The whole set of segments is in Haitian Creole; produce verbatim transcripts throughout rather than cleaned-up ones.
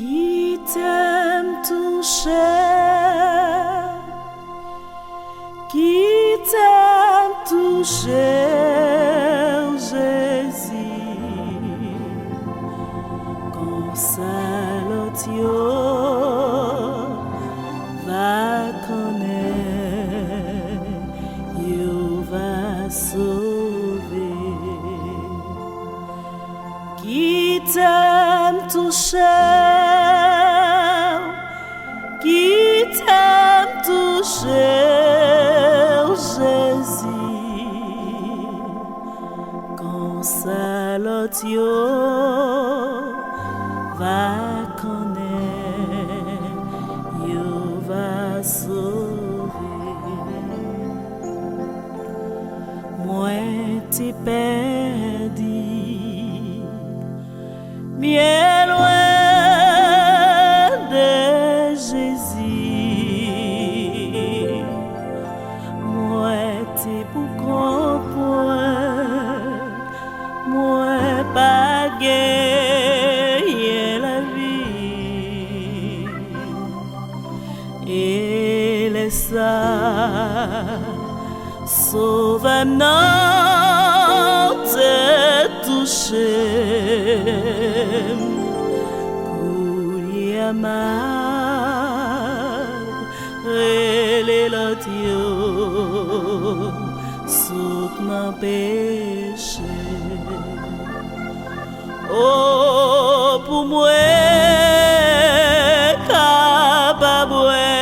Kite m touche w, kite m touche w, Jezi. Konsa lòt yo va konnen, yo va sove. Kite m touche w, kite m touche w, Jezi. Konsa lòt yo va konnen, yo va sove. Mwen te pèdi, byen lwen de Jezi. Mwen te pou kont mwen, mwen pa t genyen lavi. E lè sa, Sovè m nan te touche m. Kounye a m ap rele lòt yo sot nan peche. O, pou mwen kapab wè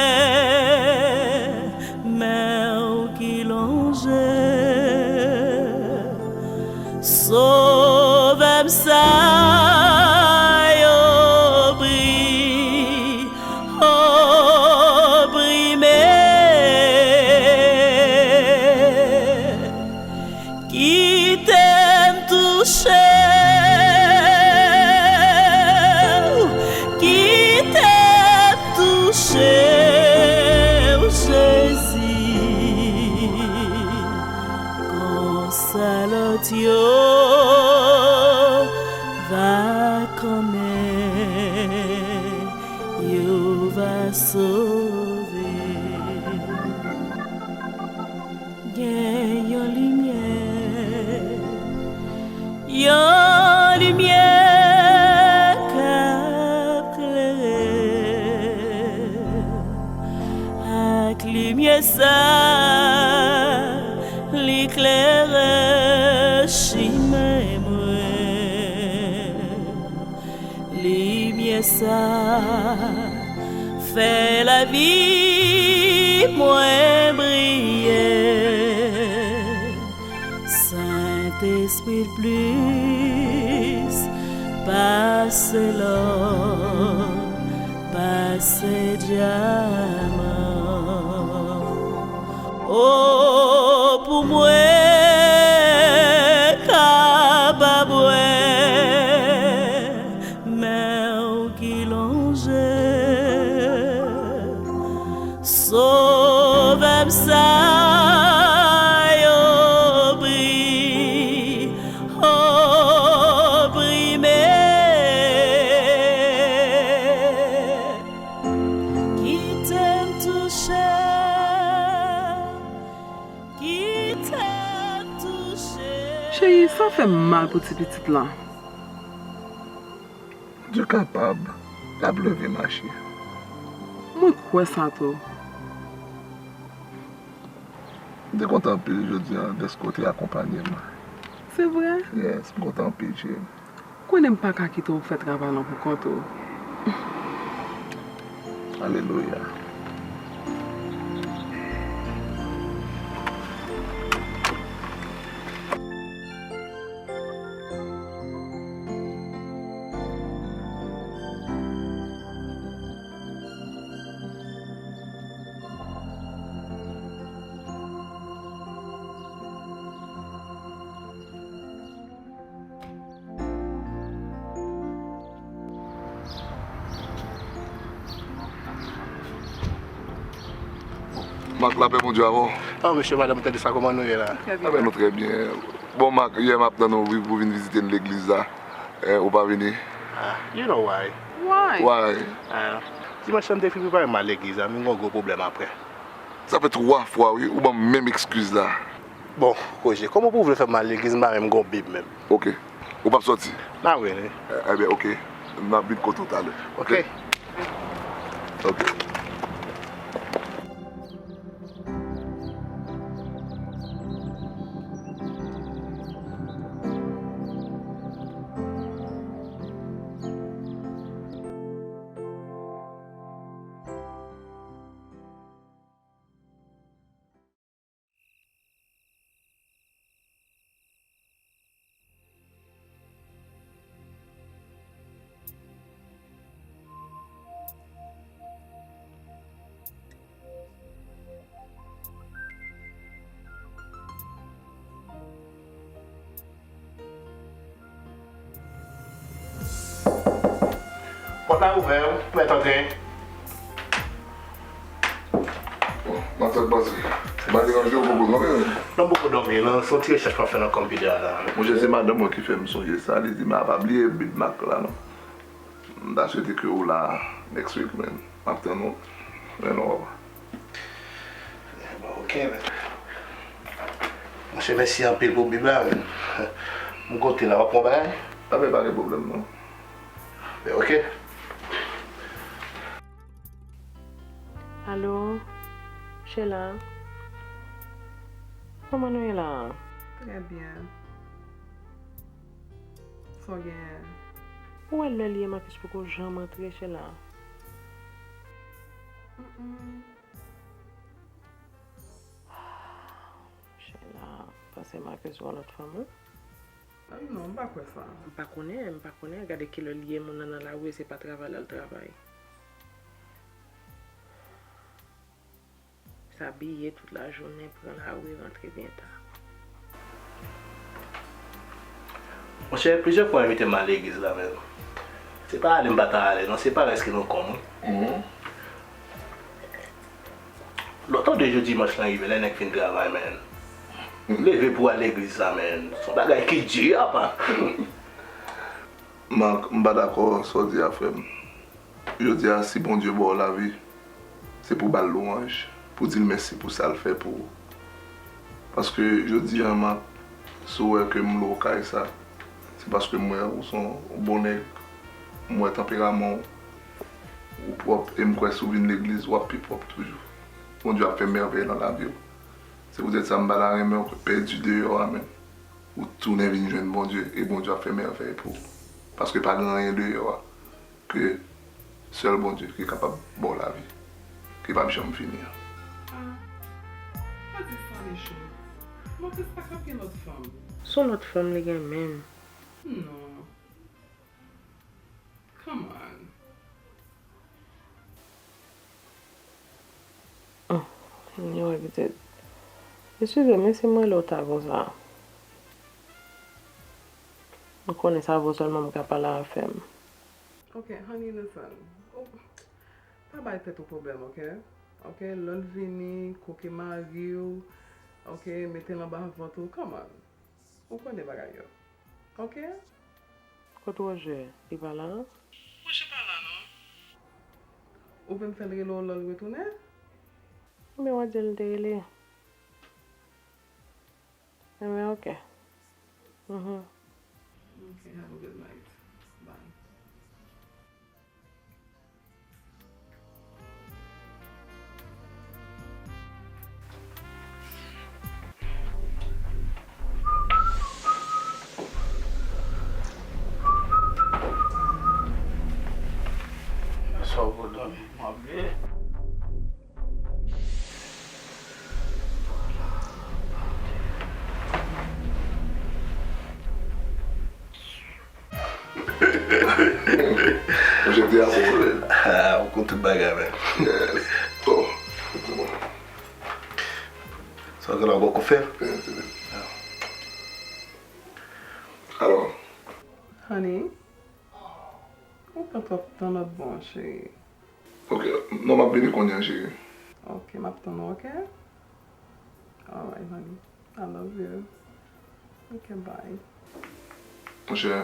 men w ki lonje, Sovè m sa yo bri-, oprime. Kite m touche w, kite m touche w, Jezi. Konsa lòt yo va konnen, yo va sove. Gen yon limyè, yon limyè k ap klere. Ak limyè sa, li klere chimen mwen. Limyè sa fè lavi mwen briye. Sentespri l plis pase lò, pase dyaman. O, pou mwen kapab wè men w ki lonje. Sovè m sa yo bri-, oprime. Kite m touche w, kite m touche w. Cheri, sa fè m mal pou ti pitit lan. Dye kapab, l ap leve mache. Mwen kwè sa tou. M te kontan anpil jodi a dèske w te akonpanye m. Se vre? Yes, m kontan anpil, cheri. Konnen m pa ka kite w fè travay lan pou kont ou. Alelouya. Mak, lapè Bondye avè w. Oh, mesye, madanm, tande sa, kòman nou ye la? Trè byen. Lapè nou trè byen. Bon, Mak, yè m ap tann ou wi pou vin vizite n legliz la. Eh, ou pa vini? Ah, you know why. Why? Why? Ah, dimanch lan m te fin prepare m al legliz la, men m gen yon gwo pwoblèm apre. Sa fè twa fwa, wi, ou ban m menm ekskiz la. Bon, Roger, kòman pou w vle fè m al legliz, m pa menm gen yon Bib menm? Ok. Ou p ap sòti? Not really. Eh, ebyen, ok. M ap vin kote w talè. Ok. Ok. Pòt la ouvè, ou mèt antre. Bon, nan tèt pase. M pa deranje w, poko dòmi, wi. Non, m poko dòmi, non, se yon ti rechèch m ap fè nan konpitè a la. Monchè, se madanm mwen ki fè m sonje sa. Li di, "Ma, pa bliye Bib Mak la, non." M ta swete ke ou la next week, man. M ap tann ou. Men non, papa. Bon, ok, men. Monchè, mèsi anpil pou Bib la, men. M kote la, w ap pran bagay? A, men pa gen pwoblèm, non. Men, ok. Alo, Sheila? Kòman nou ye la a? Trè byen. Sa w genyen? Ou wè lè l ye Marcus poko janm antre, Sheila? Mm, mm. Sheila, panse Marcus wè lòt fanm, wi. Ah, non, m pa kwè sa. M pa konnen, m pa konnen. Gade kilè l ye, moun nan nan lari, se pa travay l al travay. Sa biye tout lajounen, pran lari, rantre byen ta. Monchè, plizyè fwa yo envite m al legliz la, men se pa ale m pa ta ale, non, se parès ki nan kò m, wi. Mhm. Lòt de jou dimanch lan rive, lè nèg fin travay, men m leve pou al legliz la, men se yon bagay ki di, apa. Marc, m pa dakò sa w di a, frè m. Jodi a, si Bondye ba w lavi, se pou w ba l lwanj, pou w di l mèsi pou sa l fè pou ou. Paske jodi a, Marc, si w wè ke m lwe w kay sa, se paske m wè ou se yon bon nèg, m wè tanperaman w, ou pwòp, e m kwè si w vin legliz, w ap pi pwòp toujou. Bondye ap fè mèvèy nan lavi w. Se poutèt sa m pa ta renmen w pèdi deyò a menm. Ou tounen vin jwenn Bondye, e Bondye ap fè mèvèy pou ou. Paske pa gen anyen deyò a ke sèl Bondye ki kapab ba w lavi, ki p ap janm fini an. Ah, pa di sa, Michou. Marcus pa ka gen lòt fanm. Se yon lòt fanm li gen menm. Non. Come on. Hum, anyway, pitit. Eskize m, men si m rele w ta konsa. M konnen sa vo sèlman m ka pale avè m. Ok, honey, listen. Ou pa bay tèt ou pwoblèm, ok? Ok, lè l vini, koke mari w, ok, mete l anba vant ou, come on. Ou konnen bagay yo. Ok? Kot Roger? Li pa la? Roger pa la, non. Ou vle m fè l rele w lè l retounen? Ebyen, w a di l m te rele. Ebyen, ok. Mhm. Ok, have a good night. Bye. Sa w pou dòmi, m ap bliye. Monchè, te ap pwoblèm. Ah, ou konn tout bagay, men. Yes. Oh, se bon. Sa w gen la, ou poko fè? Yes, yes. Alò? Honey, ou pran twòp tan nan bon, cheri. Ok, non, m ap vini kounye a, cheri. Ok, m ap tann ou, ok? Alright, honey. I love you. Ok, bye. Monchè,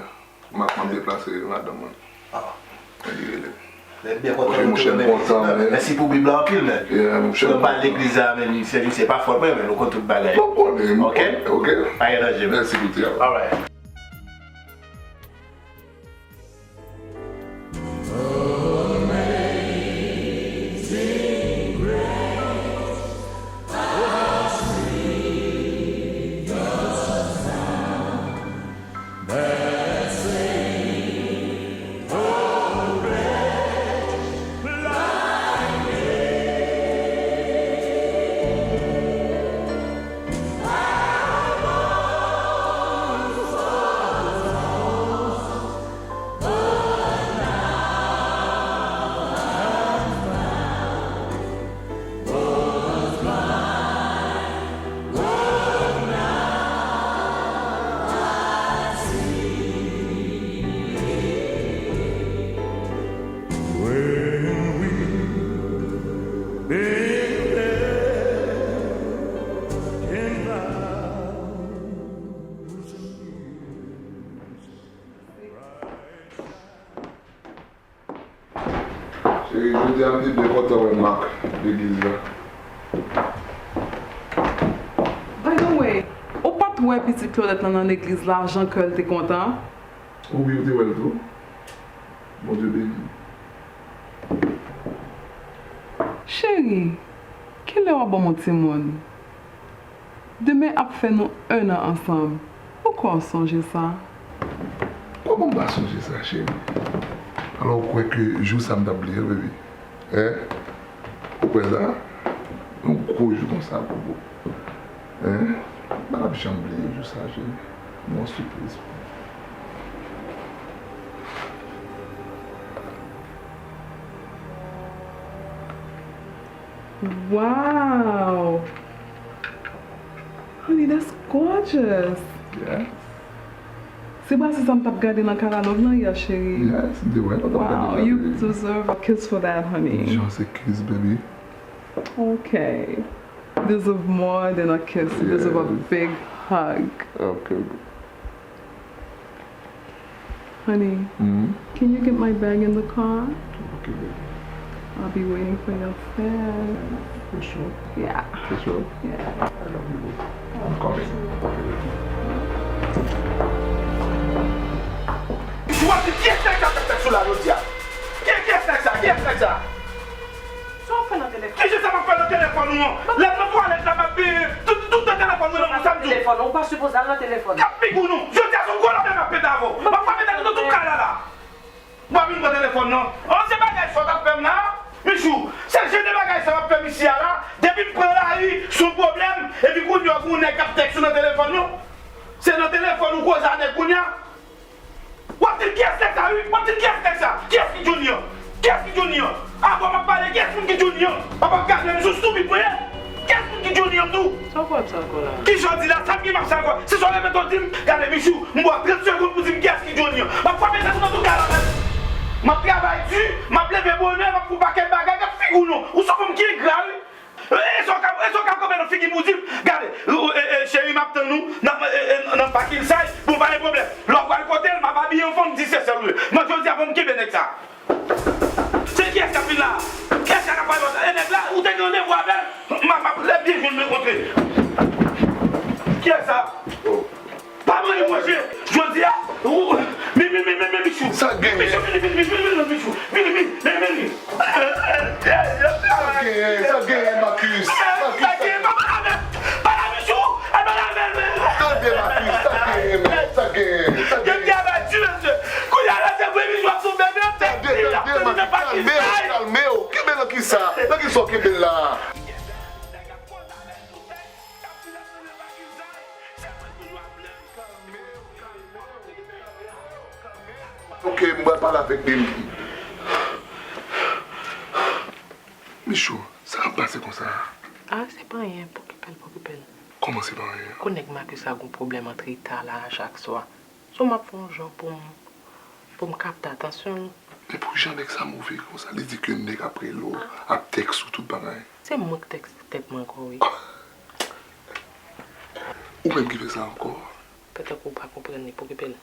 m ap, m ap deplase madanm mwen. Ah. Lè m byen kontan nou te wè, men mèsi pou Bib la anpil, men. Lè m pale legliz la, men se, se pa fòt mwen, men nou konn tout bagay. Ok? Pa gen danje, men. Alright. Cheri, jodi a m te byen kontan wè Mak legliz la. By the way, ou pa t wè pitit Claudette lan nan legliz la, jan kè l te kontan? Wi, ou te wè l tou. Bondye beni. Cheri, kilè w ap ban m yon timoun? Demen ap fè nou en an ansanm. Poukò w sonje sa? Kòman m pa sonje sa, cheri? Alò, ou kwè ke jou sa m t ap bliye l, baby? Hein? Ou kwè sa? Yon gwo jou konsa pou ou. Hein? M pa t ap janm bliye jou sa, cheri. M gen yon sipriz pou ou. Wow! Honey, that's gorgeous! Yes. Se pa sa m t ap gade nan katalòg lan yè, cheri. Yes, m te wè l, w t ap gade. Wow, you deserve a kiss for that, honey. Just a kiss, baby. Okay. You deserve more than a kiss. You deserve a big hug. Okay. Honey, can you get my bag in the car? Okay, baby. I'll be waiting for your fare. For sure. Yeah. For sure. Yeah. I love you, boo. I'm coming. Ou ap di kiyès nèg sa k ap fèt sou la jodi a? Ki, kiyès nèg sa? Kiyès nèg sa? Sa w ap fè nan telefòn? Kijan sa m ap fè nan telefòn ou an? Lè m nan twalèt la, m ap, eh, tout, tout nan telefòn mwen nan, sa m di w. Telefòn, ou pa sipoze al nan telefòn. M ap figi w non. Jodi a se yon gwo lòbèy m ap pete avè w. M ap frape tèt ou nan tout kay la la. Ou pa vin pran telefòn nan. An, se bagay sa w t ap fè m la, Michou. Se jan de bagay sa w ap fè m isi a la. Depi m pran lari, se yon pwoblèm. Epi kounye a, gen yon nèg k ap tèks ou nan telefòn nan. Se nan telefòn ou koze a nèg kounye a. W ap di l kiyès nèg sa, wi? W ap di l kiyès nèg sa? Kiyès ki Johnny an? Kiyès ki Johnny an? Avan m ap pale, kiyès moun ki Johnny an? W ap ap gade m sou stupid mwen ye? Kiyès moun ki Johnny an, m di w? Sa w ap sa ankò la? Kijan w di la? Sa m gen m ap sa ankò? Se sa w repete w di m? Gade, Michou, m ba w trant segonn pou w di m kiyès ki Johnny an. M ap frape tèt ou nan tout kay la, mèt. M ap travay di, m ap leve bonè, m ap fè yon pakèt bagay, gad figi w non. Ou se yon fanm ki engra, wi. E sa w ka, e sa w ka kanpe nan figi m pou di m, gade, e, e, cheri, m ap tann ou nan, e, e, nan pakin sa, bon, pa gen pwoblèm. Lè w pral kote l, m ap abiye anfòm, di se sèl ou ye. Mwen, jodi a, fò m kenbe nèg sa. Se kiyès k ap vin la? Kiyès k ap pale konsa? E nèg la, ou te gen randevou avè l? M ap, m ap lè byen jwenn mwen kontre. Kiyès sa? Pa mande manje. Jodi a, ou, mi, mi, mi, mi, mi, Michou. Sa gen? Michou, vini, vini, vini, vini, Michou. Vini, vini, vini, vini. Sa gen, sa gen, Marcus. Marcus, sa gen. Pale avè l. Pale, Michou. Al pale avè l, men. Tande, Marcus, sa gen, men. Sa gen, sa gen. Yo travay di, mesye. Kounye a la, se vre, Michou ap tonbe, men. Tande, tande, Marcus, kalme w, kalme w. Kenbe nan kisa? Nan kisa w kenbe la? Ok, m pral pale avèk li. Michou, sa k ap pase konsa a? Ah, se pa anyen, pokipe l, pokipe l. Kòman se pa anyen? Ou konnen nèg Marcus la gon pwoblèm antre ta la a chak swa. So m ap fè yon jan pou m, pou m kapte atansyon l. Men pou jan nèg sa move konsa, li di ke nèg ap rele w, ap tèks ou tout bagay. Se mwen k tèks tèt mwen ankò, wi. Ou menm ki fè sa ankò? Petèt ou pa konprann li, pokipe l.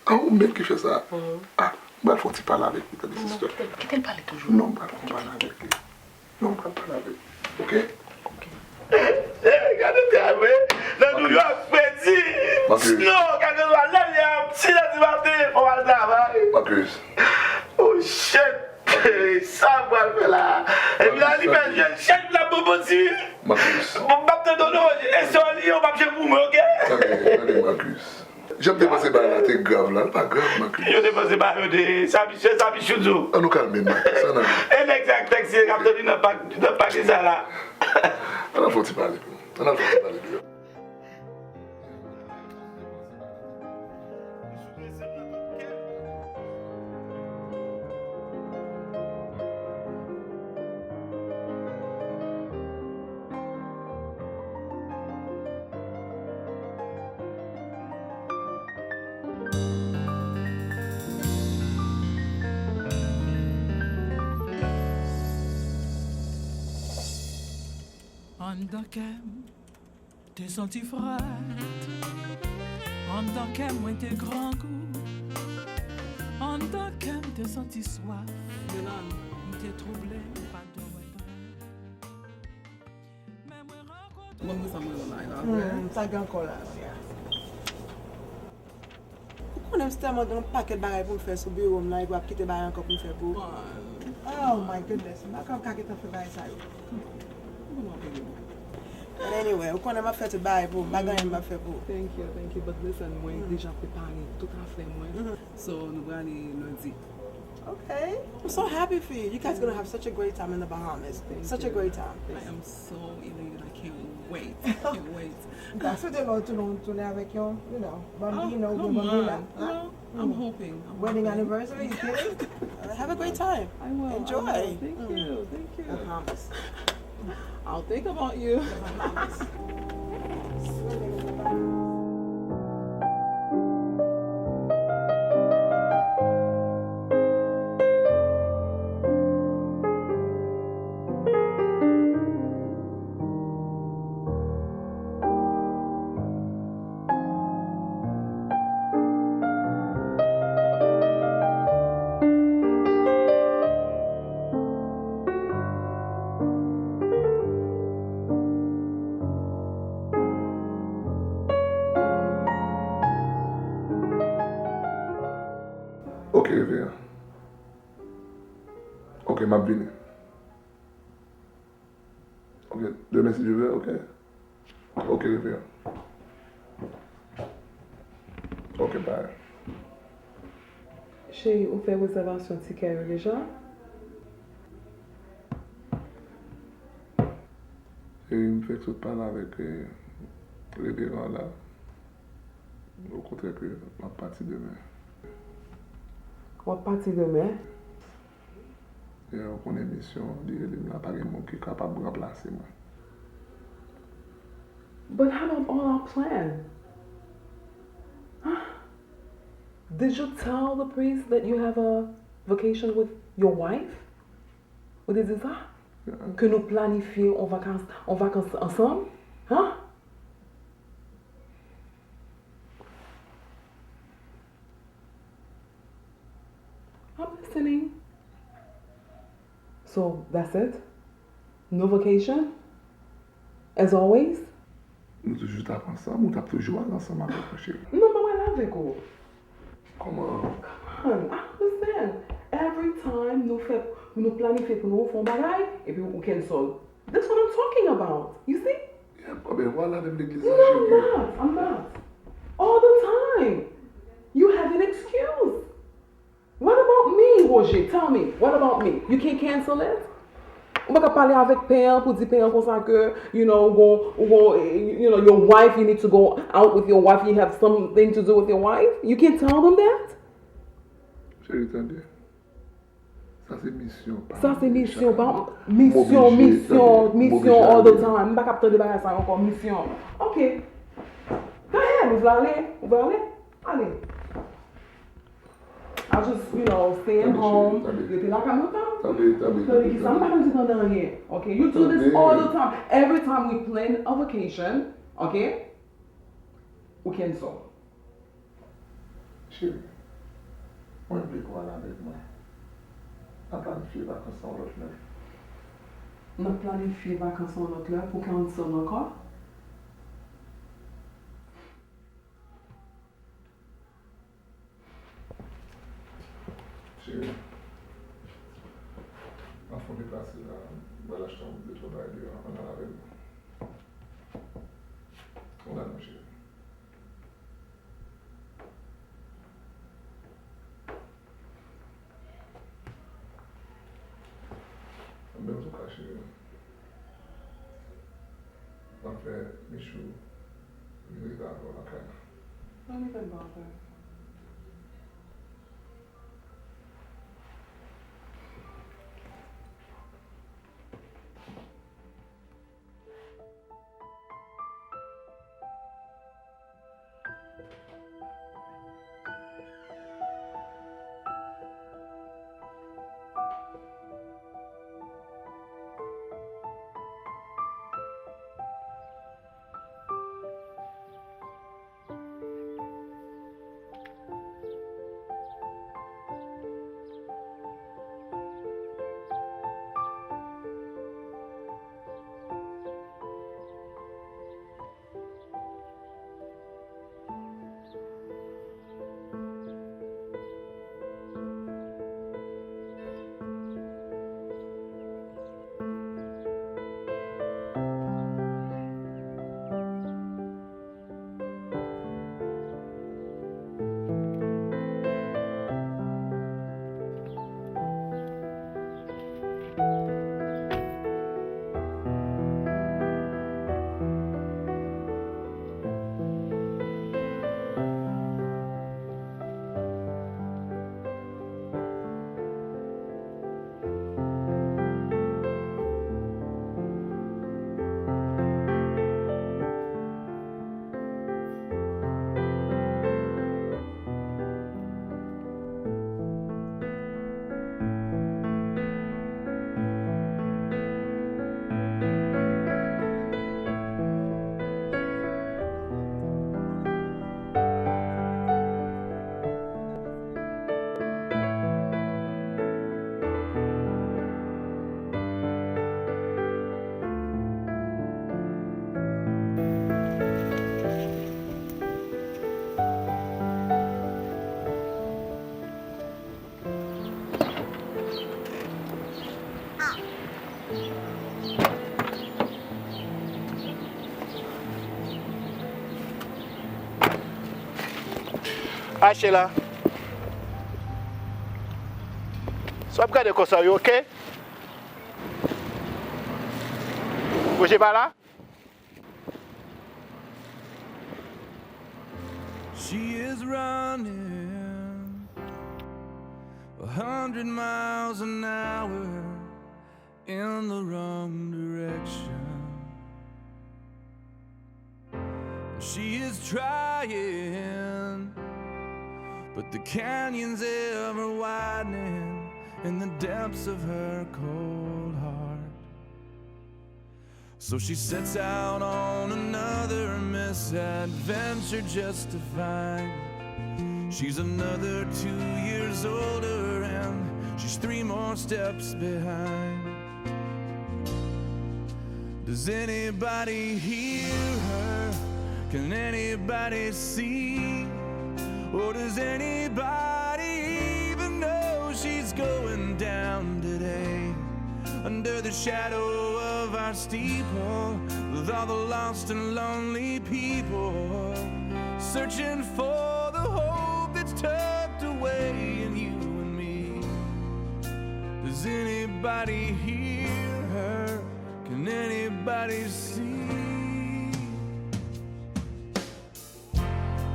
Ah, ou menm ki fè sa? Mhm. Ah, M pral fè yon ti pale avèk li, tande, sister. Kite l pale toujou. Non, m pral fè yon pale avèk li. Non, m pral pale avèk li. Oke? Cheri, gade tèl wi. Nan New York, fredi. Snow, kèlkeswa lè l ye a, sis è di maten, fò w al travay. Marcus. Oh, shit. Sa m pral fè la? Epi la, li fè jèn, jèn la bon, bon ti. Marcus. Bon, m ap tande w non, e sè w li, w p ap janm pou mwen, oke? Tande, tande, Marcus. Jan m te panse bagay la te grav la, l pa grav, Marcus. Yo te panse bagay yo te, sa misye, sa misye di w. An nou kalme, Marcus, an ale. E nèg sa ak tèks li k ap tande nan pak, nan pake sa la. An al fè yon ti pale, bro. An al fè yon ti pale deyò. Anndan kè m te santi frèt, anndan kè mwen te grangou, anndan kè m te santi swaf, m te twouble, m pa t dwe wè tan. Men mwen rankontre. Mwen, mwen sa mwen nan live la, vre. Hmm, sa gen ankò la, vre. Ou konnen m tèlman gen yon pakèt bagay pou m fè sou biwo m nan, epi w ap kite bagay ankò pou m fè pou ou. Oh my goodness, m pa ka, ka gentan fè bagay sa yo. But anyway, ou konnen m ap fè tout bagay pou ou, m pa gen anyen m p ap fè pou ou. Thank you, thank you, but listen, mwen deja prepare tout afè mwen. So, nou prale lendi. Okay. I'm so happy for you. You guys are gonna have such a great time in the Bahamas. Such a great time. I am so elated. I can't wait. I can't wait. M ta swete lè w tounen, tounen avèk yon, you know, bambino, oh, come on, bambina. Well, I'm hoping. I'm hoping. Wedding anniversary, you kidding? Uh, have a great time. I will. Enjoy. I will. Thank you. Thank you. Bahamas. I'll think about you. Ok, reveran. Ok, m ap vini. Ok, demen si Dye vle, ok. Ok, reveran. Ok, bye. Cheri, ou fè rezèvasyon tikè yo deja? E m fèk sot pale avèk, eh, reveran la. Okontrè ke m ap pati demen. W ap pati demen? Yeah, ou konnen misyon, li rele m la, pa gen moun ki kapab ranplase mwen. But how about all our plan? Huh? Did you tell the priest that you have a vacation with your wife? Ou te di l sa? Yeah. Ke nou planifye yon vakans, yon vakans ansanm? Huh? I'm listening. So, that's it? No vacation? As always? Nou toujou t ap ansanm, ou t ap toujou al ansanm avèk mwen, cheri. Non, m pa pral avèk ou. Kòman? Come on, I understand. Every time nou fè, nou planifye pou nou fè yon bagay, epi ou cancel. That's what I'm talking about. You see? Yeah, bon, ben, w al avè m legliz la, cheri. No, I'm not. I'm not. All the time. You have an excuse. What about me, Roger? Tell me. What about me? You can't cancel it? Ou pa ka pale avèk pè an pou di pè an konsa ke, you know, ou gon, ou gon, you know, your wife, you need to go out with your wife, you have something to do with your wife? You can't tell them that? Cheri, tande. Sa se misyon pa m. Sa se misyon pa m. Misyon, misyon, misyon all the time. M pa ka ap tande bagay sa yo ankò. Misyon. Ok. Go ahead, ou vle ale? Ou vle ale? Ale. I just, you know, staying home. Rete lakay mwen pa. Tande, tande, tande, tande. Tande ki sa, m pa tande, tande anyen. Ok, you do this all the time. Every time we plan a vacation, ok, ou cancel. Cheri. Mwen vle pou w al avèk mwen. N ap planifye vakans sa yon lòt lè. N ap planifye vakans yon lòt lè pou Clemson ankò? Cheri, m ap fè yon deplase la, m pral achte yon de twa bagay deyò, ann al avè m. Kontan non, cheri. Anben, antouka, cheri, m ap fè Michou vin rive avè w lakay la. Ann rive m pa anfè. Achte la. Sa w ap gade konsa yo, oke? Bouje pa la. She is running a hundred miles an hour in the wrong direction. She is trying, but the canyon's ever widening in the depths of her cold heart. So she sets out on another misadventure just to find she's another two years older and she's three more steps behind. Does anybody hear her? Can anybody see? Or does anybody even know she's going down today? Under the shadow of our steeple, with all the lost and lonely people, searching for the hope that's tucked away in you and me. Does anybody hear her? Can anybody see?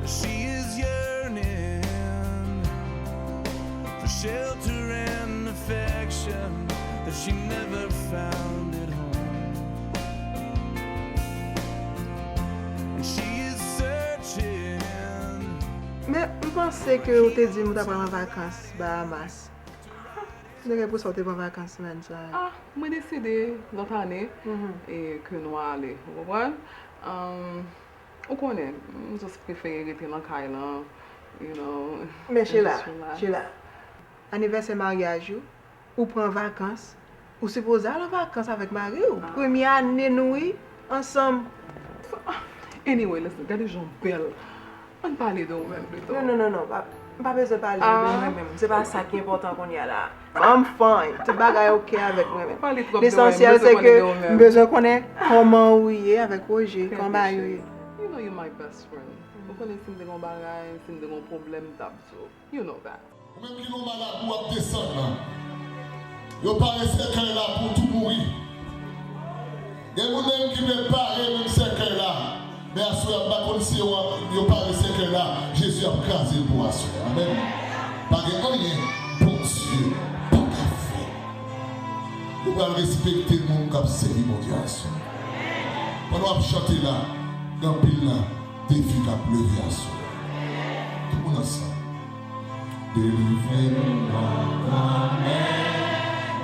She is yearning for shelter and affection that she never found at home. And she is searching. Men, m panse ke ou te di m ou ta pral an vakans Bahamas. M te gen enpresyon ou te pran vakans menm sa. Ah, mwen deside lòt ane e ke nou ale, ou konprann? Ahn, ou konnen, m just prefere rete nan kay lan, you know. Men Sheila, Sheila, anivèsè maryaj ou, ou pran vakans, ou sipoze al an vakans avèk mari w. Premye ane nou, wi, ansanm. Anyway, listen, gade jan w bèl. Ann pale de ou menm pito. Non, non, non, non, pa, m pa bezwen pale de mwen menm. Se pa sa ki enpòtan kounye a la. I'm fine. Tout bagay oke avèk mwen menm. Pale twòp de ou menm, m bezwen konnen de ou menm. M bezwen konnen kòman ou ye avèk Roger, kòman bagay yo ye. You know you my best friend. Ou konnen si m te gen yon bagay, si m te gen yon pwoblèm, m t ap di w. You know that. Ou menm ki gon malad ou ap desann nan. Yo pare sèkèy la pou w tou mouri. Gen moun menm ki vle pare menm sèkèy la. Men aswè a m pa konn si yo, yo pare sèkèy la. Jezi ap kraze l pou aswè a. Amèn. Pa gen anyen Bondye pa ka fè. Ou pral respekte moun k ap sèvi Bondye aswè. Pandan w ap chante la, gen anpil la defi k ap leve aswè. Tout moun ansanm. Delivre m nan kanmen.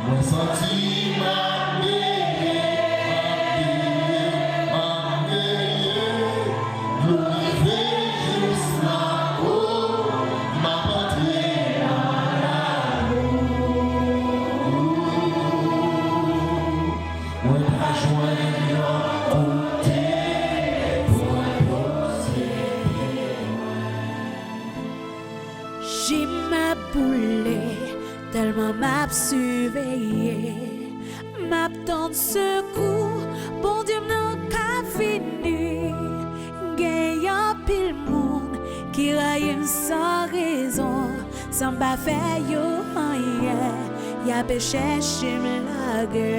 Mwen santi m ap neye, m ap neye, m ap neye. Dlo rive jis nan po m, m ap antre nan lalou. Mwen pa jwenn yon kote pou mwen poze pye mwen. Je m ap boule, tèlman m ap siveye. M ap tann sekou Bondye m nan k ap vini. Gen anpil moun ki rayi m san rezon, san m pa fè yo anyen, y ape chèche m lagè.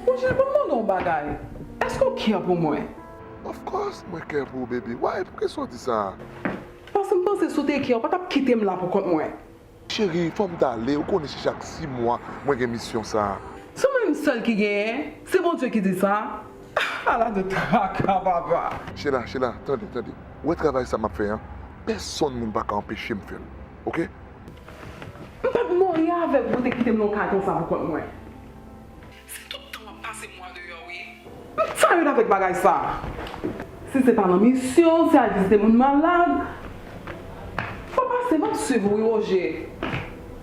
Roger, ban m mande w yon bagay. Èske w care pou mwen? Of course, mwen care pou ou, baby. Why? Poukisa w di sa? Paske m panse si w te care, w pa t ap kite m la pou kont mwen. Cheri, fò m t ale, ou konnen se chak sis mwa mwen gen misyon sa a. Se mwen menm sèl ki genyen? Se Bondye ki di sa? Ala de traka, papa! Sheila, Sheila, tande, tande. Ou wè travay sa m ap fè an? Pèsonn moun pa ka anpeche m fè l, oke? M t ap mòri avè w pou w te kite m nan yon kay konsa pou kont mwen. Se tout tan w ap pase mwa deyò, wi. M tired avèk bagay sa. Si se pa nan misyon, se al vizite moun malad. Fò pase, m ap swiv ou wi, Roger.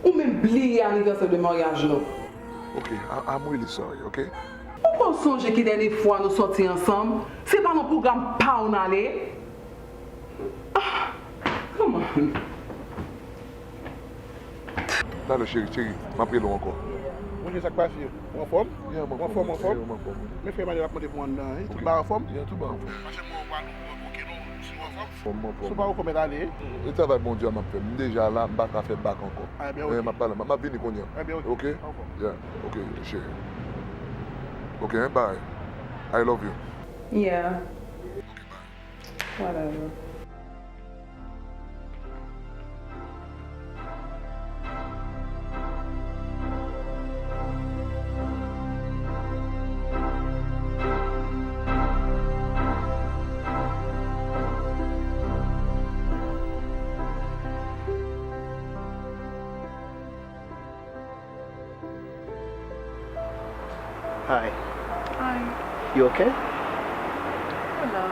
Ou menm bliye anivèsè de maryaj nou. Ok, I, I'm really sorry, ok? Ou ko sonje ki dènye fwa nou sòti ansanm, se pa nan pwogram pa w n ale? Ah, come on. Dalo, cheri, cheri, m ap rele w ankò. Mwen, sa k pase? Ou anfòm? Yeah, m Ou anfòm, anfòm. Anfòm? Yeah, m anfòm. Men frè Manuel ap mande pou Wanda, wi. Tout bagay anfòm? Yeah, tout bagay anfòm. Pase mwen wè nou, ok, nou, si nou anfòm? Anfòm, anfòm. Si w pa wè kòman l ale. E travay Bondye a m ap fè. M deja la, m pa ka fè bak ankò. Ah, ebyen, eh, ok. M ap pale, m ap vini kounye a. Ebyen, ok. Ok? Anfòm. Yeah, ok, cheri. Ok, hein, bye. I love you. Yeah. Ok, bye. Whatever. Hi. Hi. You okay? Hello.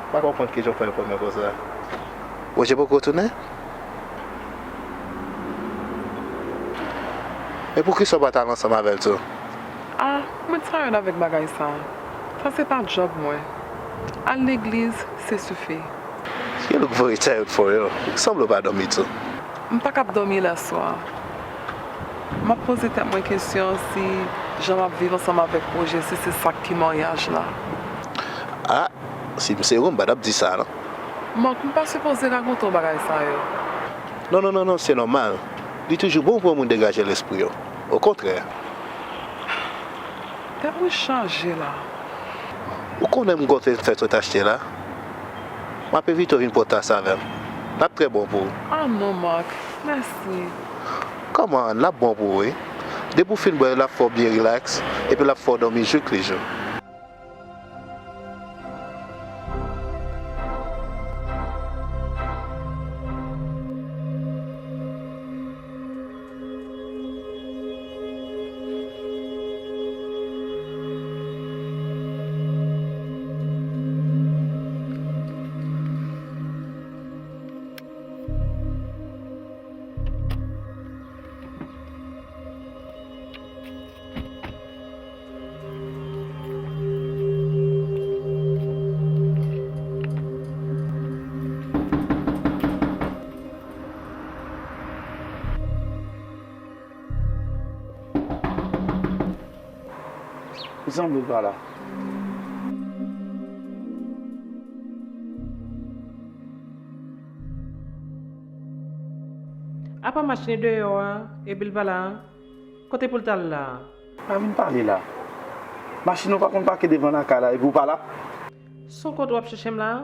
M pa konprann kijan w fè yon kòmè konsa. Roger poko tounen? Men poukisa w pa t al ansanm avè l tou? Ah, mwen tired avèk bagay sa. Sa se pa djòb mwen. Al legliz, se sifi. You look very tired for real. Sanble w pa dòmi tou. M pa kab dòmi lè swa. M ap poze tèt mwen kesyon si jan m ap viv ansanm avèk Roger, si se sa k ki maryaj la. Ah, si m se ou, m pa t ap di sa non. Marc, m pa sipoze rakonte w bagay sa yo. Non, non, non, non, se nòmal. Li toujou bon pou yon moun degaje lespri yo. Okontrè. Tèt mwen chaje la. Ou konnen m konte fè tout achte la? M ap envite w vin pran tas avè m. L ap trè bon pou ou. Ah non, Marc. Mèsi. Come on, l ap bon pou ou, wi. Depi w fin bwè l, l ap fè w byen relax, epi l ap fè w dòmi jouk li jou. Li sanble l pa la. Apa machin deyò a, epi l pa la? Kote pou l t al la? Pa vin pale la. Machin ou pa konn pake devan lakay la, epi w pa la? Son kote w ap chèche m la?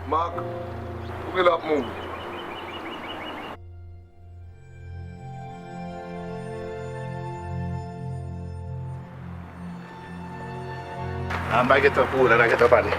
Marc, ou gen l ap mouri. M pa gen tan pou ou la, n a gentan pale.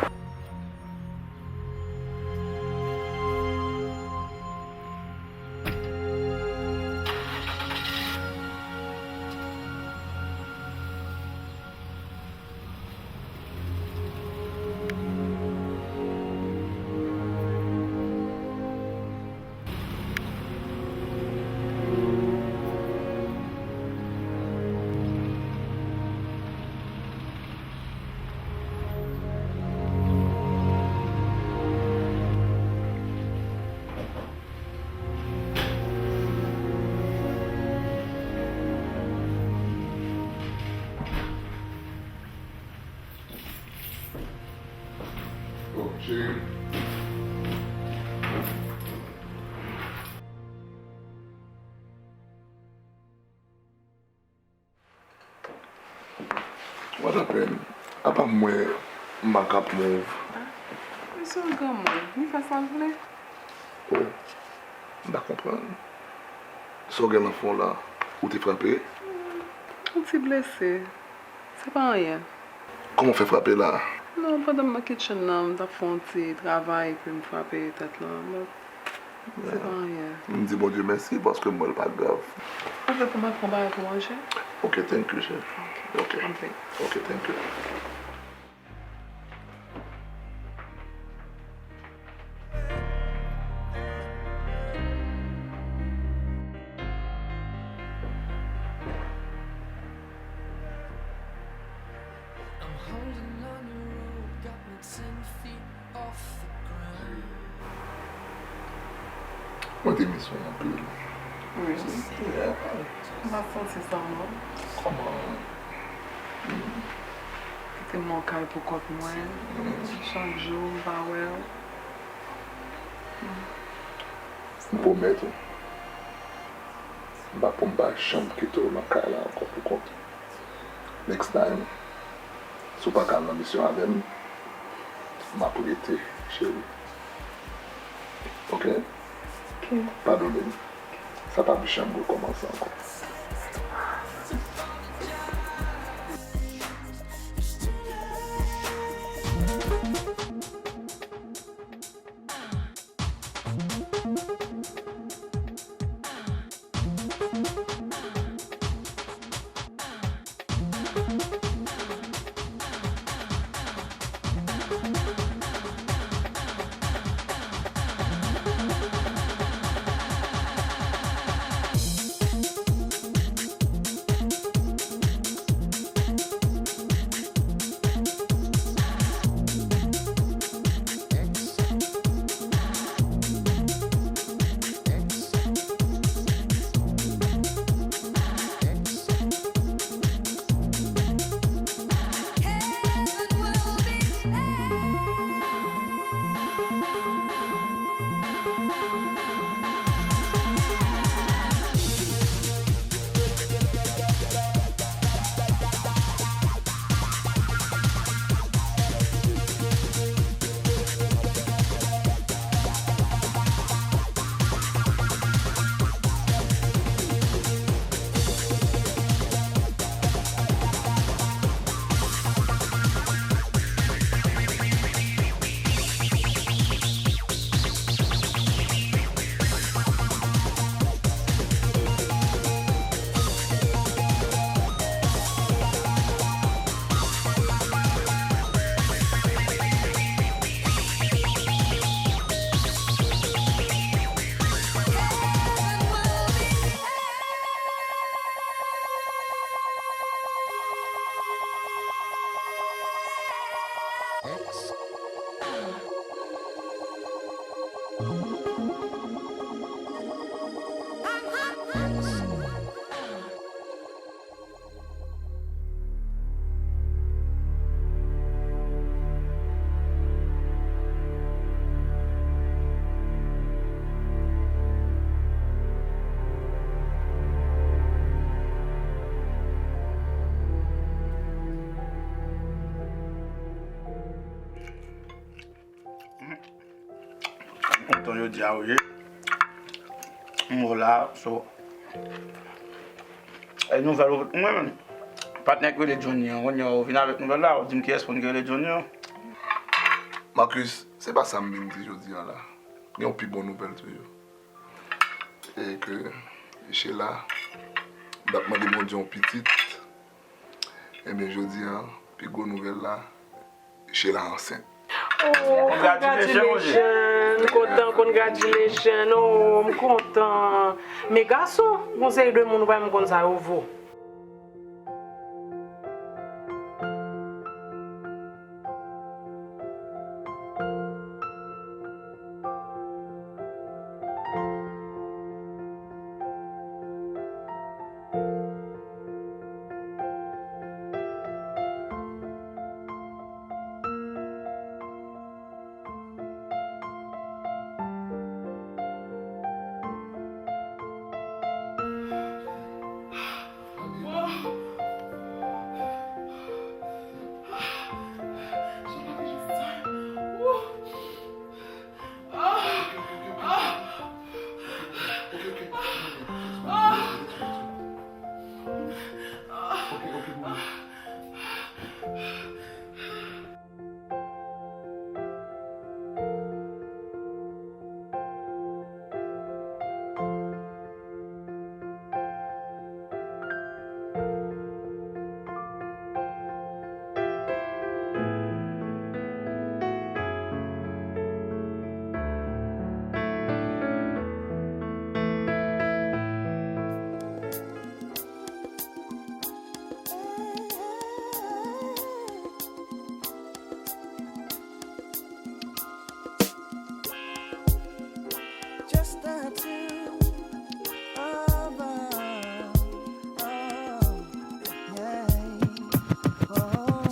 Oh, cheri. What happened? Apa mwen, m pa ka ap move. Ah, misye yon granmoun, li fè sa l vle. Oh, m pa konprann. Sa w gen nan fwon w la, ou te frape? Hmm, yon ti blese. Se pa anyen. Kòman w fè frape la? Non, pandan m nan kitchen nan, m t ap fè yon ti travay, epi m frape tèt lan. But, se pa anyen. M di Bondye mèsi paske m wè l pa grav. Ou vle pou m al pran bagay pou manje? Ok, thank you, cheri. Ok. Ok, thank you. Mwen te miss ou anpil. Really? Yeah. M pa santi sa, non. Kòman? Kite m nan kay pou kont mwen. Chak jou, m pa wè w. M pwomèt ou, m pa, pou m pa janm kite w nan kay la ankò pou kont ou. Next time, si w pa ka al nan misyon avè m, m ap rete, cheri. Ok? Ok. Padone m. Sa p ap janm rekòmanse ankò. M kontan jodi a wi. M wè w la, so. E nouvèl ou mwen menm. Patnè k rele Johnny an, kounye a ou vin avèk nouvèl la, ou di m kiyès moun ki rele Johnny an? Marcus, se pa sa m vin di jodi a la. Gen yon pi bon nouvèl toujou. E ke Sheila, m t ap mande Bondye yon pitit. Ebyen, jodi a, pi gwo nouvèl la, Sheila ansent. Oh, congratulations, congratulations, m kontan, congratulations, oh, m kontan. Men gason, gon seri de moun ou pa menm konn sa yo vo. Just the two of us. Oh, yeah. Oh.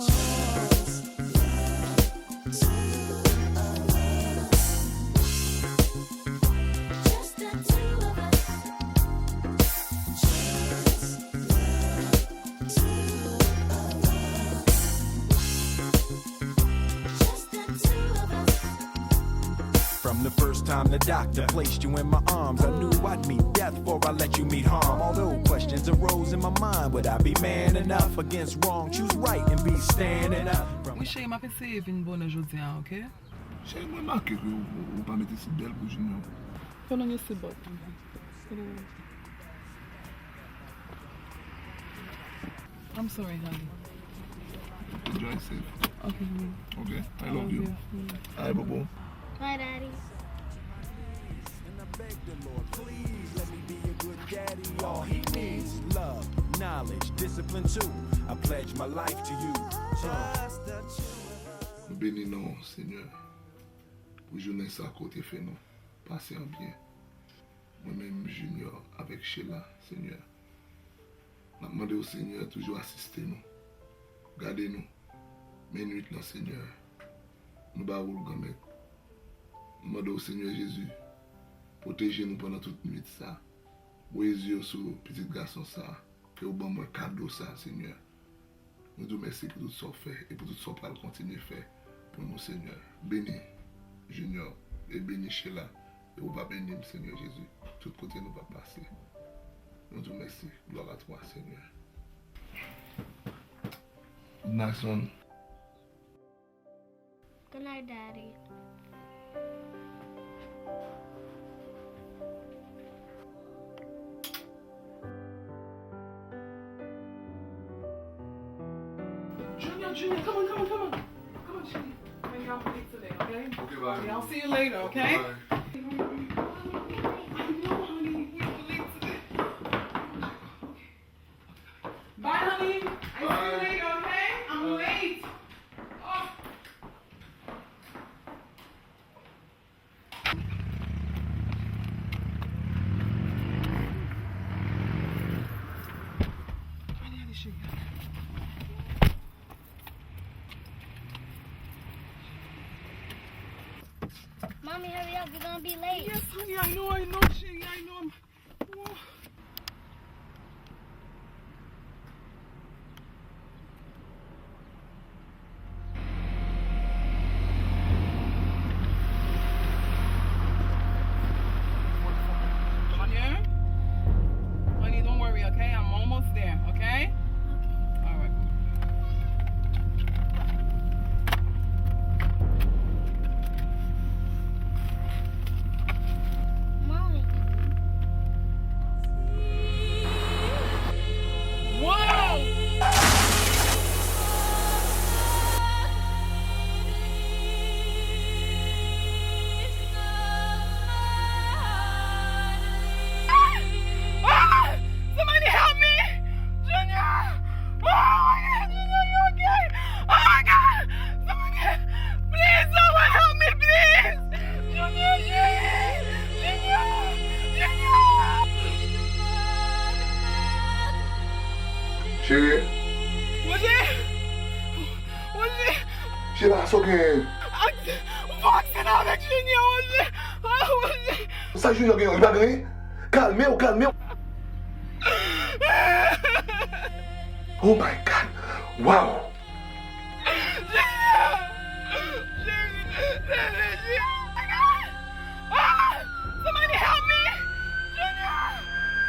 Just the two of us. Just the two of us. Just the two of us. From the first time the doctor placed you in my arms, I knew I'd meet death before I let you meet harm. Although questions arose in my mind, would I be man enough against wrong? Choose right and be standing up. From Wi, cheri, m ap eseye vin bonè jodi a, oke? Cheri, mwen remake ke ou, ou, ou pa mete seatbelt pou Junior. Put on your seatbelt. Put it on. I'm sorry, honey. Drive safe. Okay, honey. Okay, I love you. Bye, boo boo. Bye, daddy. And I beg the Lord, please let me be a good daddy. All he needs, love, knowledge, discipline too. I pledge my life to you. Uh. Just the two of us. M beni non w, Senyè, pou jounen sa ke w te fè nou pase an byen. Mwen menm, Junior, avèk Sheila, Senyè. N ap mande w, Senyè, toujou asiste nou. Gade nou. Men nwit lan, Senyè, nou ba ou l, Granmèt. Nou mande w, Senyè Jezi, pwoteje nou pandan tout nwit sa. Voye zye w sou pitit gason sa, ke w ban mwen kado sa, Senyè. Nou di w mèsi pou tout sa w fè e pou tout sa w pral kontinye fè pou nou, Senyè. Beni Junior e beni Sheila, e ou va beni m, Senyè Jezi, tout kote nou va pase. Nou di w mèsi. Gloire à toi, Seigneur. Good night, son. Good night, Daddy. Junior, Junior, come on, come on, come on. Come on, Junior. Honey, I'm late today, okay? Okay, bye. Okay, I'll see you later, okay? Bye. I know, honey, we were late today. Okay. Bye, honey. I see you later, okay? I'm late. Oh. Mommy, hurry up, we're gonna be late. Yes, honey, I know, I know, chérie, I know. I'm Come on here. Honey, don't worry, okay? I'm almost there, okay? Okay. All right. Sa w genyen? Ou fè aksidan avèk Junior, Roger. Ah, Roger. Sa Junior genyen? Li pa genyen? Kalme w, kalme w. Oh my God. Wow. Junior! Junior! Junior! Ah! Somebody help me! Junior!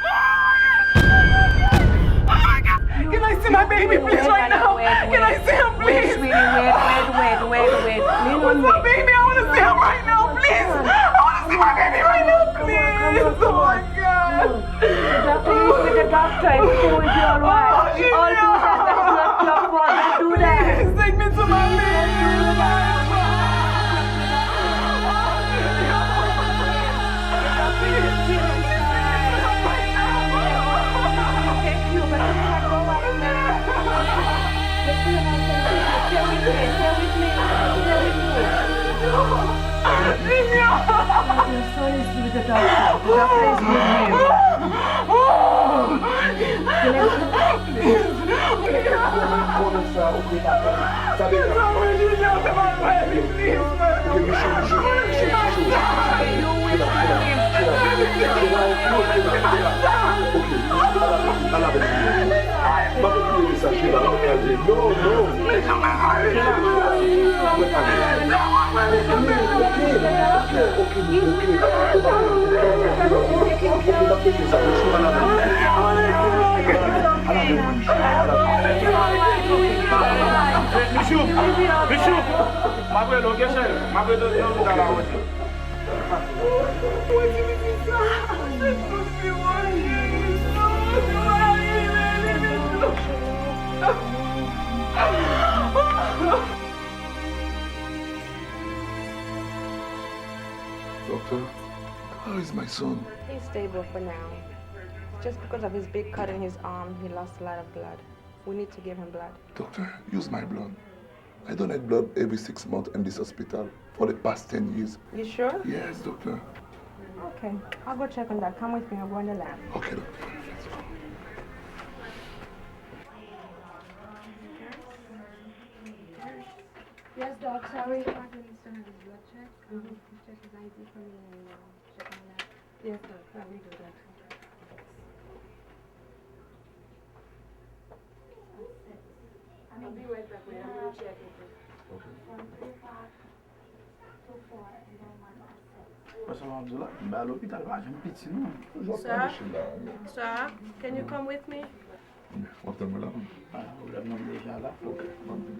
Oh my God! Oh my God! Can I see my baby, please, right now? Can I see him, please? Sweetie, wait, wait, wait, wait, wait. Where's my baby? I wanna see him right now, please. I wanna see my baby right now, please. Oh my God. The doctor, you see the doctor, everything will be alright. All do that, that is not your fault. Don't do that. Please take me to my baby. Take you, but you can't go right now. Stay with me, stay with me, stay with me. Your son is with the doctor. The doctor is with him. Konnen sa, ou konnen sa. Sa deja. Ok, Michou, Michou, Michou, Michou. Chila, chila, chila. Chila, ok, chila, chila. Ok, ala, ala avèk li. M ap okipe de sa, Chila, m ap kaze. Non, non. Chila, mwen ale. Ok, ok, ok, ok, ok. Ou pa gen, ok, m ap okipe sa, Michou, ala avèk li. Ala avèk li, Michou, ala avèk li. Michou, Michou. M ap rele w, ok, cheri? M ap rele w nan lopital la, Roger. Doctor, how is my son? He's stable for now. Just because of his big cut in his arm, he lost a lot of blood. We need to give him blood. Doctor, use my blood. I donate blood every six months in this hospital for the past ten years. You sure? Yes, doctor. Okay, I'll go check on that. Come with me, I'll go in the lab. Okay, doctor. Let's go. Yes, doc, sorry. Check his I D for me and, uh, check on that. Yes, doc, I will do that. I'll be right back, wait, I'm gonna check it. Okay. Paske m ap di w la, m ba lopital pa janm piti non. Sir, sir, can you come with me? W ap tann mwen la? Pa gen pwoblèm non, m deja la. Ok, anpil.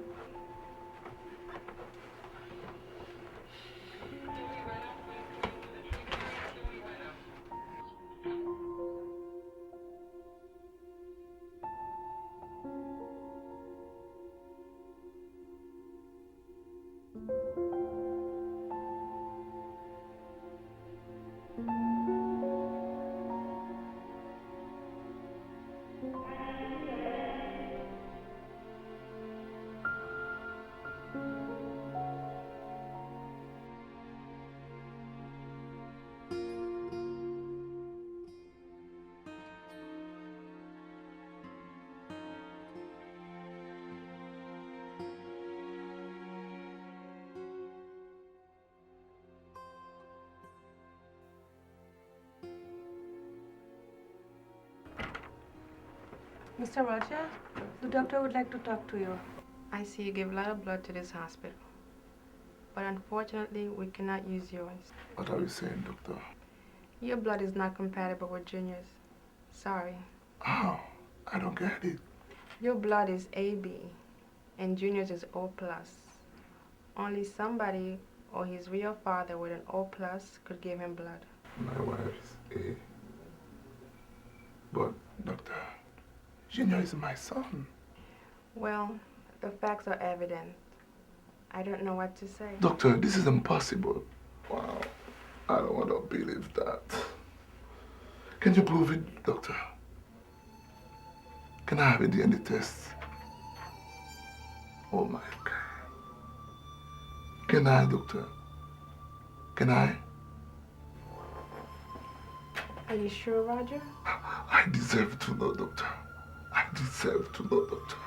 Mister Roger, the doctor would like to talk to you. I see you give a lot of blood to this hospital, but unfortunately, we cannot use yours. What are you saying, doctor? Your blood is not compatible with Junior's. Sorry. How? I don't get it. Your blood is A B, and Junior's is O plus. Only somebody or his real father with an O plus could give him blood. My wife is A. But, doctor, Junior is my son. Well, the facts are evident. I don't know what to say. Doctor, this is impossible. Wow. I don't want to believe that. Can you prove it, doctor? Can I have a D N A test? Oh my God. Can I, doctor? Can I? Are you sure, Roger? I deserve to know, doctor. I deserve to know, doctor.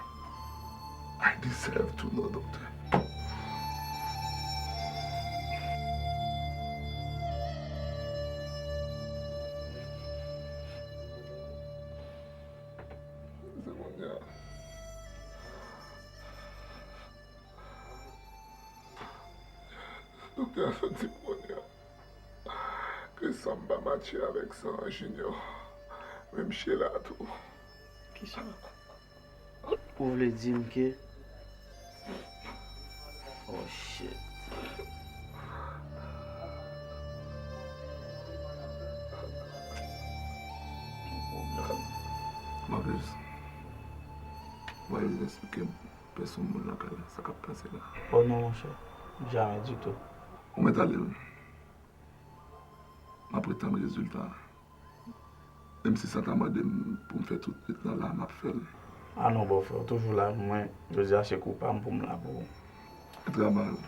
I deserve to know, doctor. Doktè a sot di m kounye a ke san m pa matche avèk san Junior. Menm Sheila tou. Ki san? Ou vle di m ke... Oh shit. Marcus, mwen vin eksplike m pèsonn moun lakay la, sa k ap pase la. Oh non, monchè. Jamè ditou. Ou mèt ale wi. M ap ret tann rezilta a. Menm si sa ta mande m pou m fè tout nèt lan la, m ap fè l. Ah non, bòfrè, ou toujou la pou mwen. Jodi a se kou pa m pou m la pou ou. Travay ou.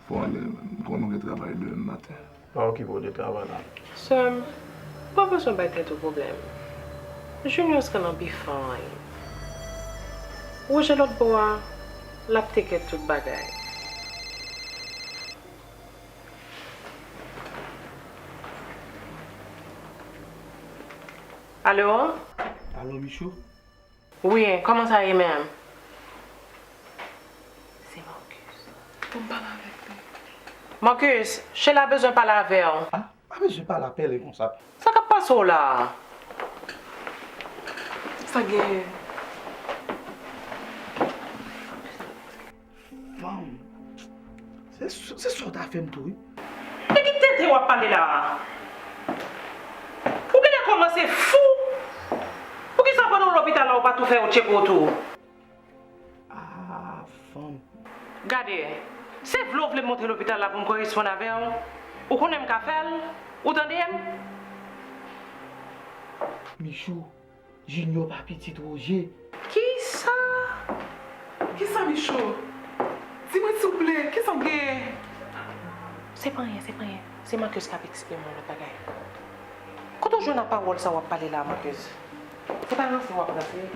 Fò w ale, m konnen w gen travay demen maten. Pa okipe w de travay la. Sè m, ou pa bezwen bay tèt ou pwoblèm. Junior se nan bifany. Woje lòt bò a, l ap take care tout bagay. Alo? Alo, Michou? Wi, kòman sa ye menm? Se Marcus. Pou m pale avèk li. Marcus, Sheila bezwen pale avè w. Ah, pa bezwen pale avè li konsa. Sa k ap pase w la a? Sa genyen? Fanm. Se, se sa w ta fè m tou, wi. E ki tenten w ap pale la a? Ou genlè kòmanse fou. Poukisa pandan w lopital la, ou pa tou fè yo tcheke w tou? Ah, fanm. Gade, se vle w vle m monte lopital la pou m koresponn avè w. Ou konnen m ka fè l. Ou tande m? Michou, Junior pa pitit Roger. Kisa? Kisa, Michou? Di mwen, silvouplè, kisa w genyen? Se pa anyen, se pa anyen. Se Marcus k ap eksplike m yon lòt bagay. Kote w jwenn a pawòl sa w ap pale la, Marcus? Se pa ranse w ap ranse?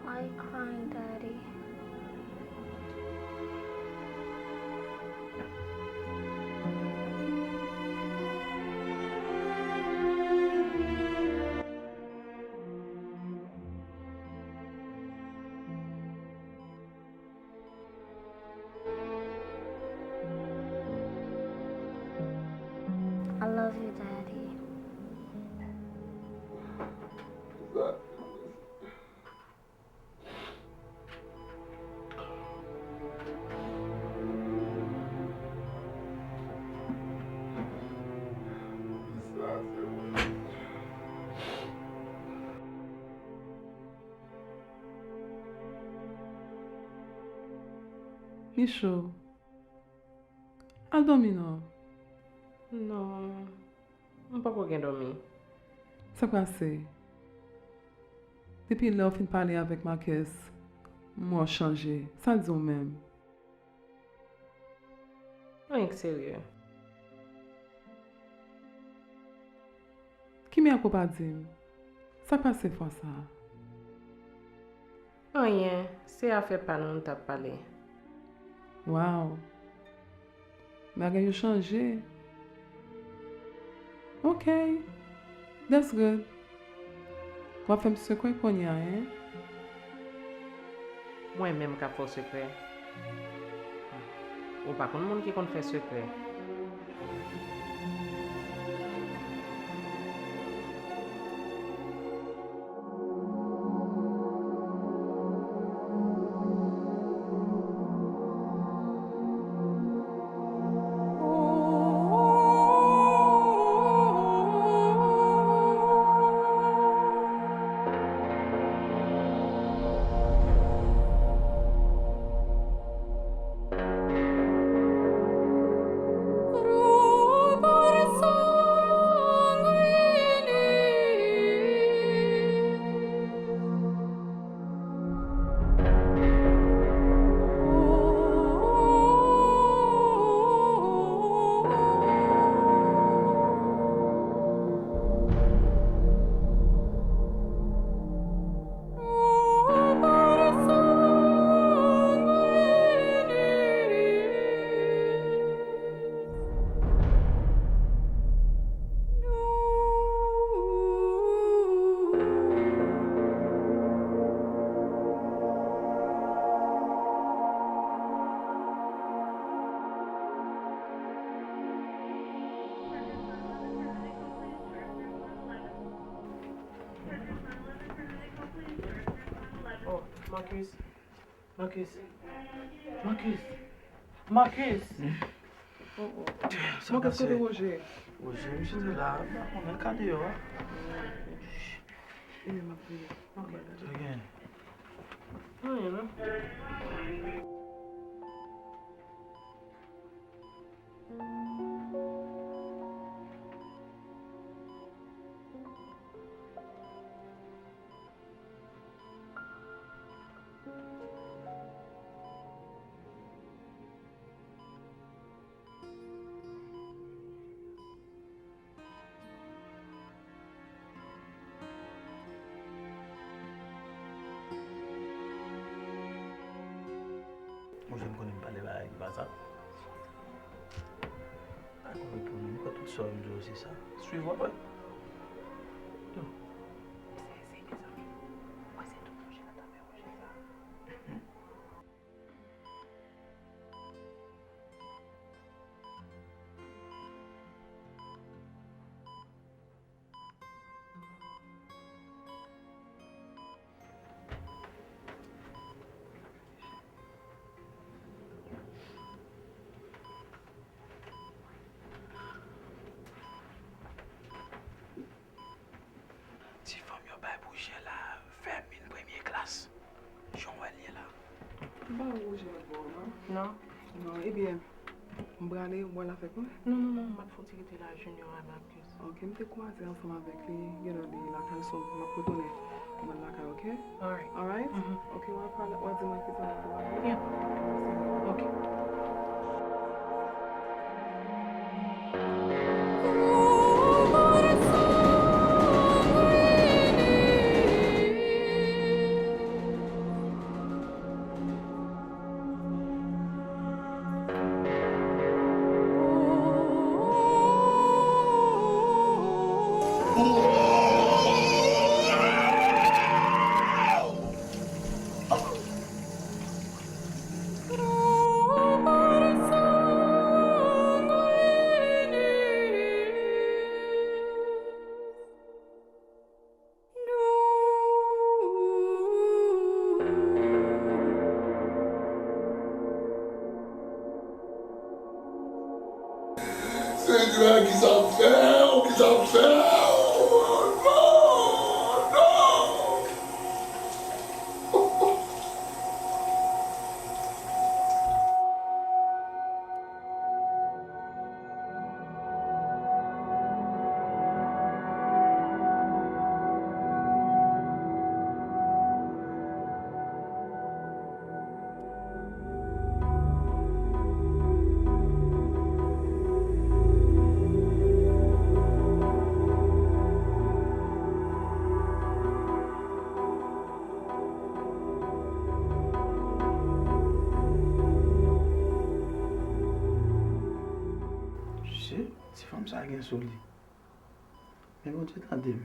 Why you crying, Daddy? I love you, Daddy. Michou, al dòmi non. Non, m poko gen dòmi. Sa k pase? Depi lè w fin pale avèk Marcus, m wè w chanje. Sa l di w menm? Anyen k serye. Ki miracle w pa di m? Sa k pase fwa sa a? Anyen, se afè pa nou n t ap pale. Wow! Bagay yo chanje. Ok. That's good. W ap fè m sekrè kounye a, en? Mwen menm k ap fè w sekrè? Ou pa konn moun ki konn fè sekrè. Marcus. Marcus. Marcus. Marcus. Oh, oh. Sa Marcus, kote pase? Roger? Roger, misye te la, m pa konnen, l ka deyò a. E, m ap vini. Ok. Sa gen? Anyen, non. Ou janm konnen m pale bagay ki pa sa. Pa konn reponn, m kwè tout sa w di yo se sa. Swiv w ap wè. Yo. Sezi, mezanmi. Mwen se tout yon jèn nan tanmen yon jèn sa. Ti fanm yo bay pou Jè la, vèmin premye klas. Jan w wè l ye la. M pa wè Jè bò, non. Non. Non, ebyen, m prale, w al avèk mwen? Non, non, non, m ap fouti rete la, Junior a Marcus. Ok, m te kwaze ansanm avèk li, genlè li lakay, so m ap retounen mwen lakay, ok? Alright. Alright? Mhm. Ok, w a pale, w a di mwen kisa m ap di w a di. Yeah. Ok. Senyè, kisa m fè w? Kisa m fè w? Non! Non! Shit, ti fanm sa gen sou li. Men Bondye tande m.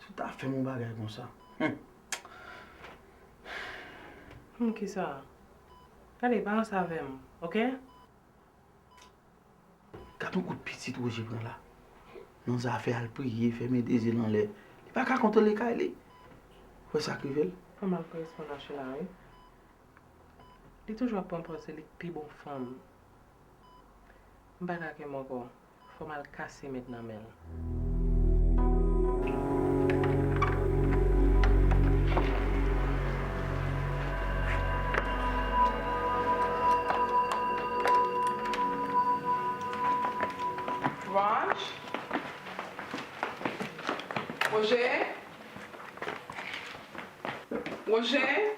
Si w ta fè m yon bagay konsa. Humm. Humm, kisa? Gade, pa ranse avè m, ok? Gad yon kout pitit Roger pran la. Nan zafè al priye, fèmen de zye l anlè. Li pa ka kontwole kay li. Ou wè sa k rive l? Fò m al koresponn a Sheila, wi. Li toujou ap pran pòz se li k pi bon fanm. M pa ka kenbe ankò. Fò m al kase mèt nan men l. Raj? Roger? Roger?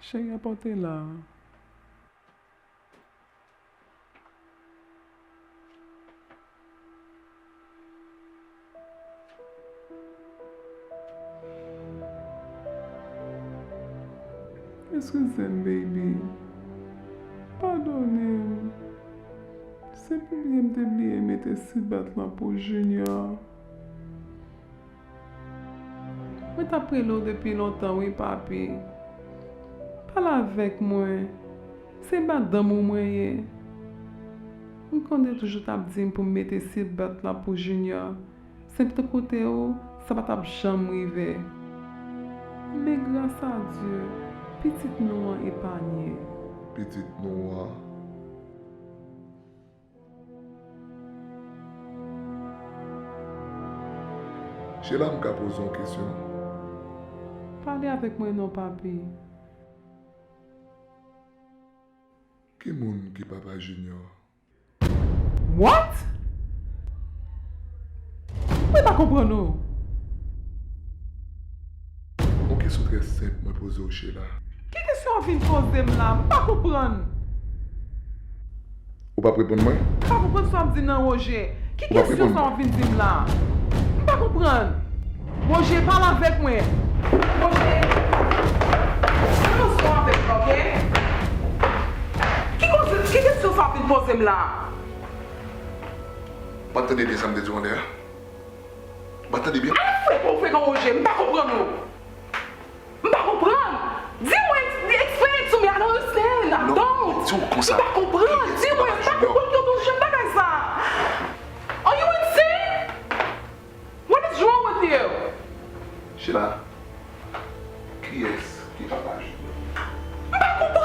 Cheri a pa w te la. Eskize m, baby. Padone m. Se pou byen m te bliye mete sibat lan pou Junior. Mwen t ap rele w depi lontan wi, papi. Pale avèk mwen. Se madanm ou mwen ye. M konnen w toujou t ap di m pou m mete seatbelt la pou Junior. Se m te kote w, sa pa t ap janm rive. Men gras a Dye, pitit nou an epanye. Pitit nou an. Sheila, m ka poze w yon kesyon? Pale avèk mwen non, papi. Ki moun ki papa Junior? What? Mwen pa konprann ou. Yon kesyon trè senp mwen poze w, Sheila. Ki kesyon w vin poze m la? M pa konprann. Ou p ap reponn mwen? M pa konprann sa w ap di m nan, Roger. Ki kesyon sa w ap vin di m la? M pa konprann. Roger, pale avèk mwen. Roger, pran swen avèk mwen, oke? Ki koze, ki kesyon sa w ap vin poze m la? Ou pa t tande byen sa m te di w anlè a? Ou pa t tande byen? Ay, frekan, frekan, Roger, m pa konprann ou. M pa konprann. Di mwen, explain it to me, I don't understand. I don't. Di w konsa. M pa konprann. Di mwen, m pa konprann ki yon jen bagay sa. Are you insane? What is wrong with you? Sheila, kiyès ki papa Junior? M pa konprann.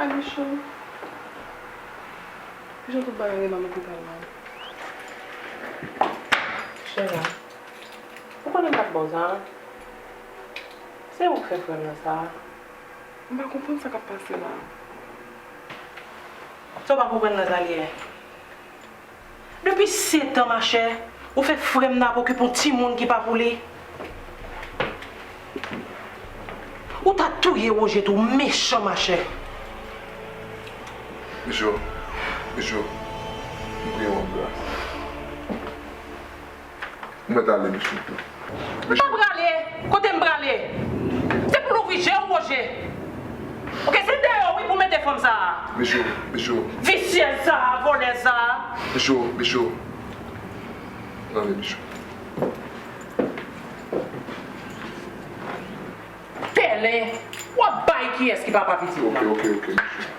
Ay, Michou. Kijan tout bagay rele m lopital la? Sheila, ou konnen m pa t ba w sa? Se ou k fè frè m nan sa. M pa konprann sa k ap pase la. Sa w pa konprann nan sa l ye? Depi sèt an, machè, ou fè frè m nan ap okipe yon timoun ki pa pou li. Ou ta touye Roger tou, mechan, machè. Michou, Michou, m priye w an gras. M mèt ale, Michou. M pa prale. Kote m prale? Se pou l ouvri je w, Roger. Oke, se deyò, wi, pou mete fanm sa a. Michou, Michou. Visyèz sa a, vòlè sa a. Michou, Michou. Ann ale, Michou. Pèlen, w ap bay kiyès ki papa pitit la? Oke, oke, oke, Michou.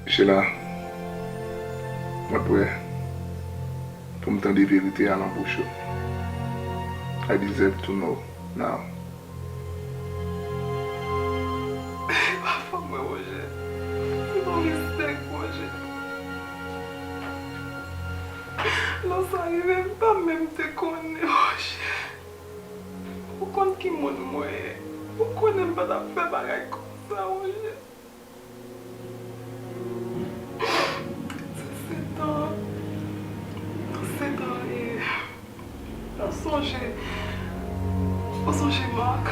Sheila, mwen prè pou m tande verite a nan bouch ou. I deserve to know now. E pa fòt mwen, Wojè. Se yon mistèk, Wojè. Lè sa rive, m pa menm te konnen, Wojè. Ou konn ki moun mwen ye. Ou konnen m pa t ap fè bagay konsa, Wojè. Sa fè tan, sa fè tan, e, ou sonje, ou sonje Mark,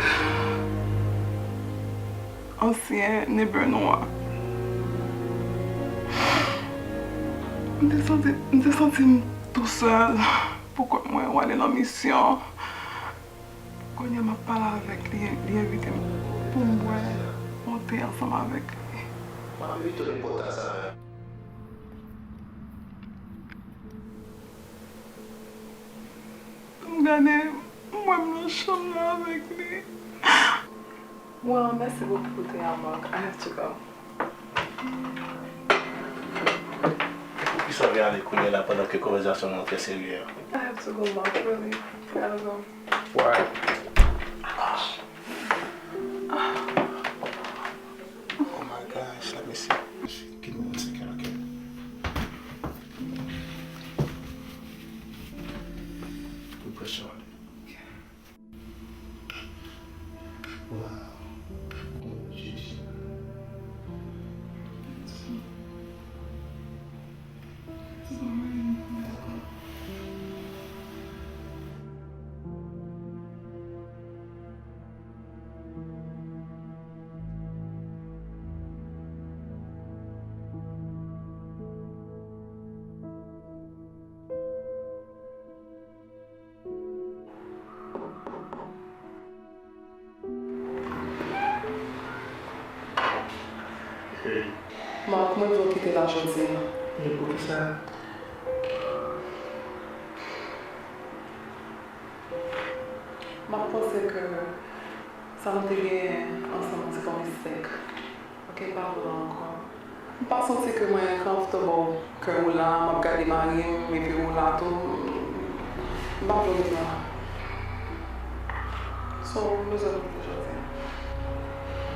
ansyen neighbor nou an. M te santi, m te santi m tou sèl. Poukont mwen, w ale nan misyon. Kounye a m ap pale avèk li, li envite m pou m bwè yon te ansanm avèk li. M ap evite w nenpòt sa. M gade, m wè m nan chanm nan avèk li. Well, mèsi bokou pou te a, Mark. I have to go. Poukisa w vle ale kounye a la pandan ke konvèsasyon nou an trè serye a? I have to go, Mark, really. I gotta go. Why? Oh my gosh, let me see. Give me one second, okay? Put pressure on it. Wow. Oh, jeez. Mark, mwen vle w kite la jodi a. E poukisa? M ap panse ke sa nou te genyen ansanm an se t yon mistèk. Ok, m pa vle w la ankò. M pa santi ke mwen comfortable ke ou la, m ap gade mari m, epi ou la tou. M pa vle w vin la. So, m bezwen nou vle jodi a.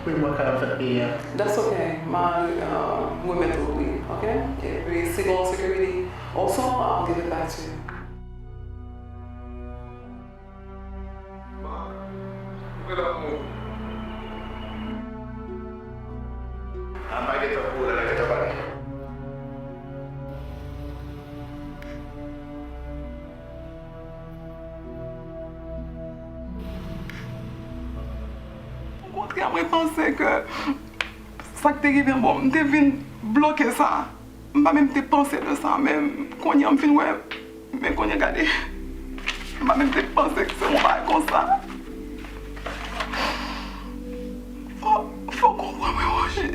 Wi, mwen ka ap fè peyi a. That's ok. M a, uh, remèt ou, wi. Ok? Epi, si gon security, also, I'll give it back to you. Mark, ou gen lanmou. A pa gentan pou ou la, la gentan pale. Okontrè, mwen panse ke sa k te rive, bon, m te vin bloke sa. M pa menm te panse de sa, men kounye a m fin wè, men kounye a gade. M pa menm te panse ke se yon bagay konsa. Fò, fò w konprann mwen, Wojè.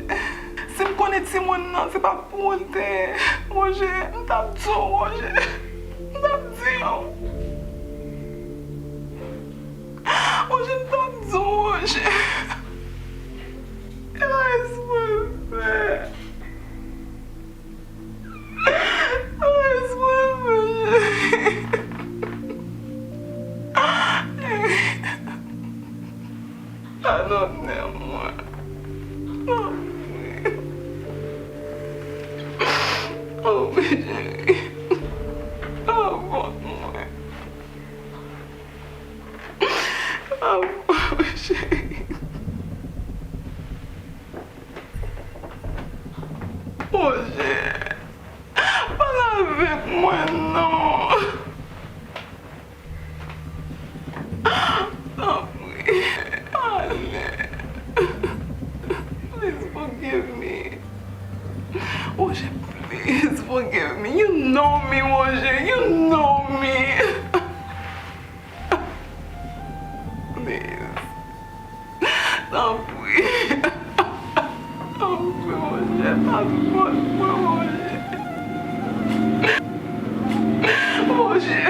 Si m konnen timoun nan, se pa pou ou l te ye, Wojè, m t ap di w, Wojè. M t ap di w. Wojè, m t ap di w, Wojè. E pa espre m fè. E pa espre m fè, cheri. Padone mwen. Tanpri. Oh, cheri. Padone mwen. Ah, cheri. Wojè, pale avèk mwen non. Tanpri, pale. Please forgive me. Wojè, please forgive me. You know me, Wojè. You know me. Please. Tanpri. Tanpri, Wojè, pa fòt mwen, Wojè. Wojè.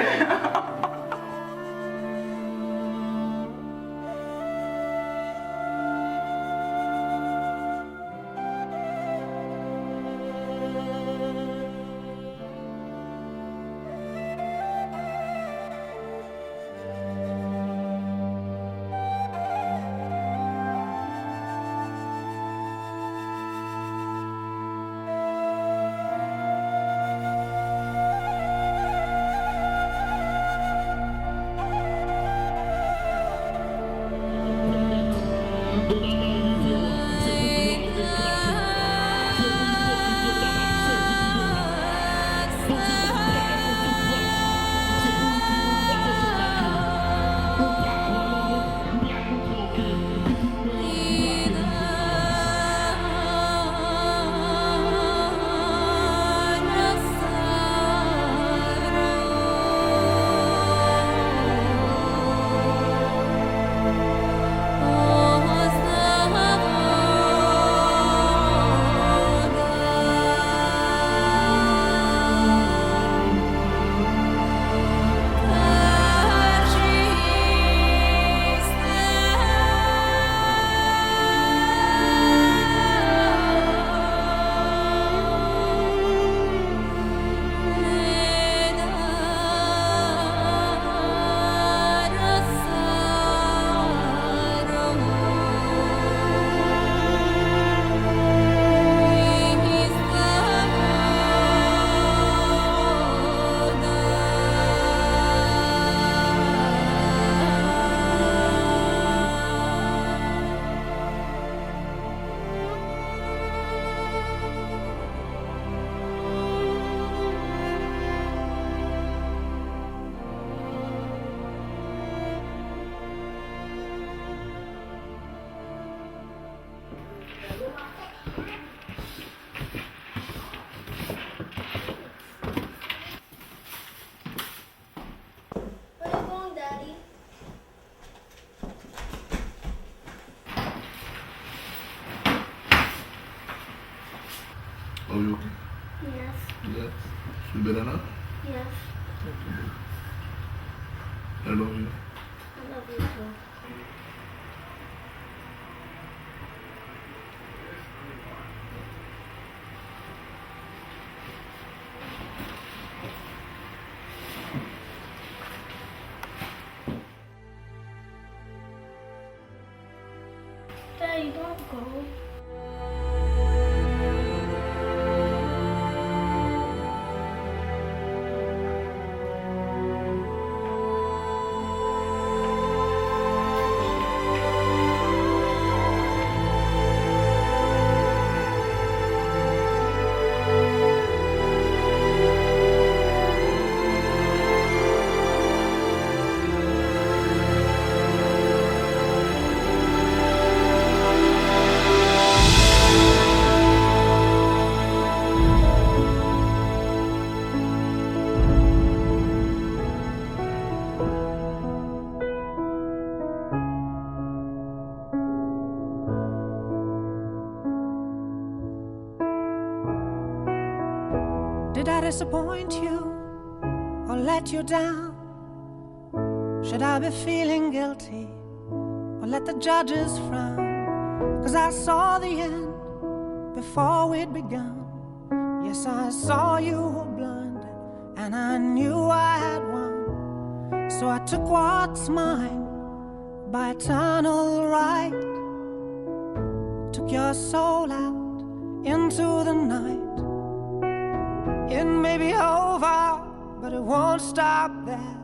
What you want, Daddy? Are you okay? Yes. Yes. You better now? Yes. Okay. I love you. I love you too. Daddy, don't go. Did I disappoint you or let you down? Should I be feeling guilty or let the judges frown? 'Cause I saw the end before we'd begun. Yes, I saw you were blinded, and I knew I had won. So I took what's mine by eternal right. Took your soul out into the night. It may be over, but it won't stop there.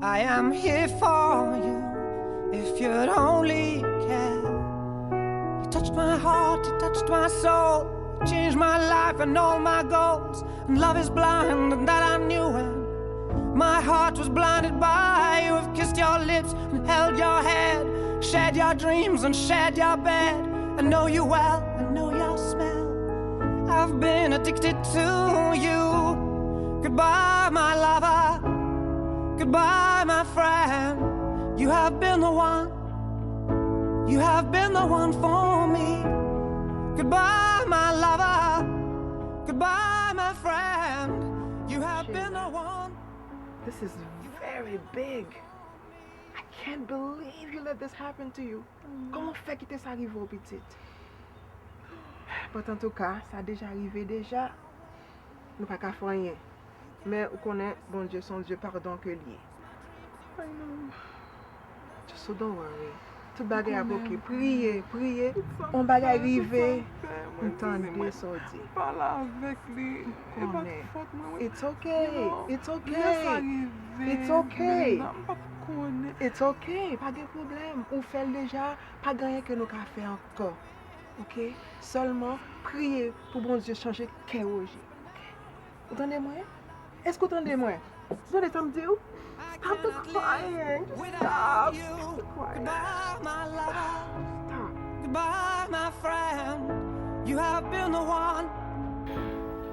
I am here for you if you'd only care. You touched my heart, you touched my soul, you changed my life and all my goals. And love is blind, and that I knew when my heart was blinded by you. I've kissed your lips and held your hand, shared your dreams and shared your bed. I know you well, I know your smell. I've been addicted to you. Goodbye, my lover. Goodbye, my friend. You have been the one. You have been the one for me. Goodbye, my lover. Goodbye, my friend. You have been the one. This is very big. I can't believe you let this happen to you. Kòman w fè kite sa rive w, pitit? But antouka, sa deja rive deja. Nou pa ka fè anyen. Men ou konnen, Bondye se yon Dye padon ke l ye. I know. Just so don't worry. Tout bagay ap oke. Priye, priye. Yon bagay rive. M tande sa w di. Pale avèk li. E pa t fòt mwen, wi. It's okay. It's okay. It's okay. It's ok, pa gen pwoblèm. Ou fè l deja, pa gen anyen ke nou ka fè ankò. Ok? Sèlman priye pou Bondye chanje kè Roger. Ok? Ou tande mwen? Èske w tande mwen? Ou tande sa m di w? Stop the crying. Stop the crying. Stop. Goodbye, my friend. You have been the one.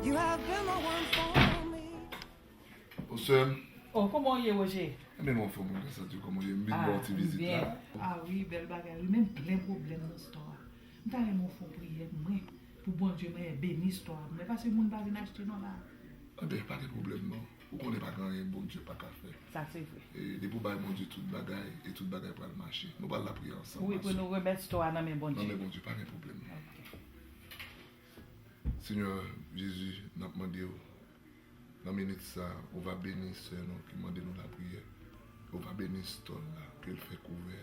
You have been the one for me. O sè m. Oh, kòman w ye, Roger? Ebyen, mwen anfòm, mwen santi w kòman w ye? M vin ba w ti vizit la. Ah wi, bèl bagay. Wi, men m plen pwoblèm nan store a. M ta renmen w fè yon priyè pou mwen, pou Bondye mwen beni store a pou mwen, paske moun pa vin achte non la. Ebyen, pa gen pwoblèm non. Ou konnen pa gen anyen Bondye pa ka fè. Sa se vre. E depi w bay Bondye tout bagay, e tout bagay pral mache. Nou pral lapriyè ansanm. Wi, pou nou remèt store a nan men Bondye. Nan men Bondye, pa gen pwoblèm non. Ok. Senyè Jezi, n ap mande w, nan minit sa, ou va beni sè nou ki mande nou lapriyè. Ou va beni store la, ke l fè kouvè.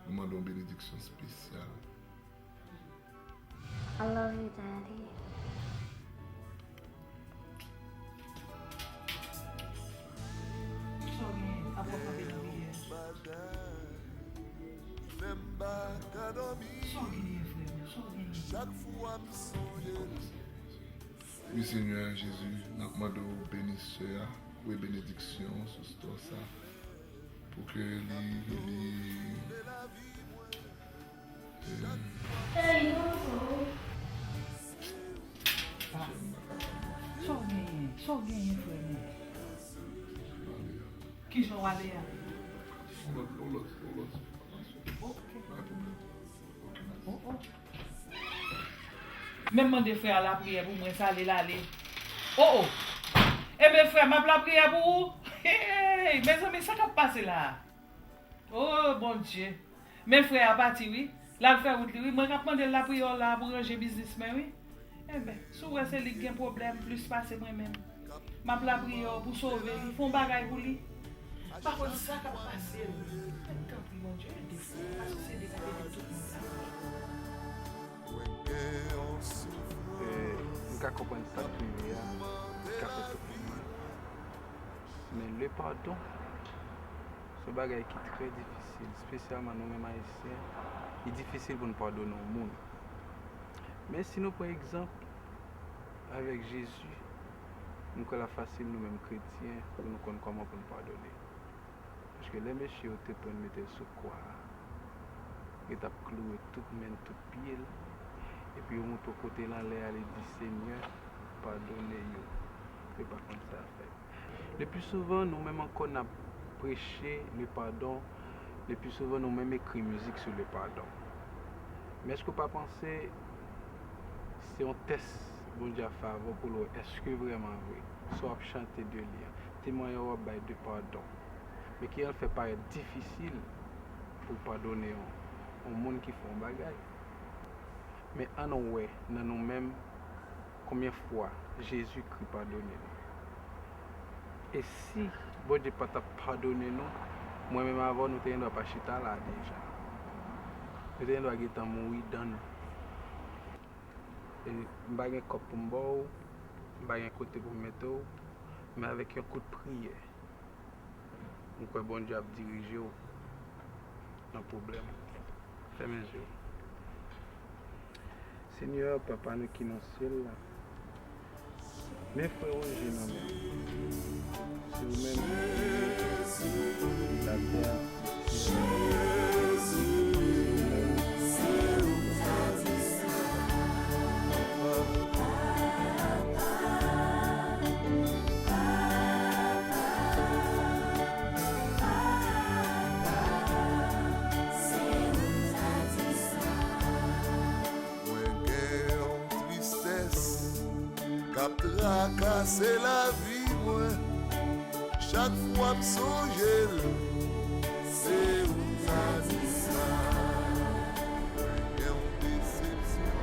Nou mande yon benediksyon espesyal. I love you, Daddy. Sa w genyen? Apa w kanpe nan priyè? Sa w genyen, frè m? Sa w genyen? Wi, Senyè Jezi, n ap mande w beni sè a, voye benediksyon sou store sa, pou ke li, li, eh, Sa w genyen? Sa w genyen, frè m? Kijan w ale a? On lòt, on lòt, on lòt. Ok. Pa gen pwoblèm. Ok, mèsi. Oh, oh. Menm mande frè a lapriyè pou mwen, sa ale l ale. Oh, oh. Ebyen, frè m ap lapriyè pou ou. Hey, mezanmi, sa k ap pase la a? Oh, Bondye. Men frè a pati, wi. L al fè wout li, wi. Mwen k ap mande l lapriyè w la pou ranje biznis mwen, wi. Enben, si w wè se li k gen pwoblèm plis pase mwen menm, m ap lapriyè w pou sove li. Fè yon bagay pou li. M pa konn sa k ap pase l. Men tanpri, Bondye, ede frè a, paske se li k ap ede tout moun la. E, m ka konprann sa k rive a, ki ka fè tout moun mal. Men le padon, se yon bagay ki trè difisil, espesyalman nou menm Ayisyen, li difisil pou n padone yon moun. Men si nou pran egzanp avèk Jezi, m kwè l ap fasil nou menm kretyen pou nou konn kòman pou n padone. Paske lè mesye yo te pran l mete l sou kwa a, yo t ap kloure tout men l, tout pye l, epi yo moute yon kote l anlè a, li di, Senyè, padone yo, yo pa konn sa y ap fè. Le pli souvan, nou menm ankò n ap preche le padon, le pli souvan nou menm ekri mizik sou le padon. Men èske w pa panse se yon tès Bondye ap fè avè w pou l wè èske vrèman vre sa w ap chante de li an, temwayaj w ap bay de padon, men ki jan l fè parèt difisil pou w padone yon, yon moun ki fè yon bagay? Men ann wè nan nou menm, konbyen fwa Jezikri padone nou? E si Bondye pa t ap padone nou, mwen menm avè w, nou te gendwa pa chita la a deja. Nou te gendwa gentan mouri dan nou. E m pa gen kòb pou m ba w, m pa gen kote pou m mete w, men avèk yon kout priyè, m kwè Bondye ap dirije w nan pwoblèm ou. Fèmen je w. Senyè, Papa nou ki nan syèl la, men frè Roger nan men w. Se ou menm ki kreye latè a. Mwen gen yon tristès k ap trakase lavi mwen. Chak fwa m sonje l, se ou m ta di sa. Mwen gen yon desepsyon.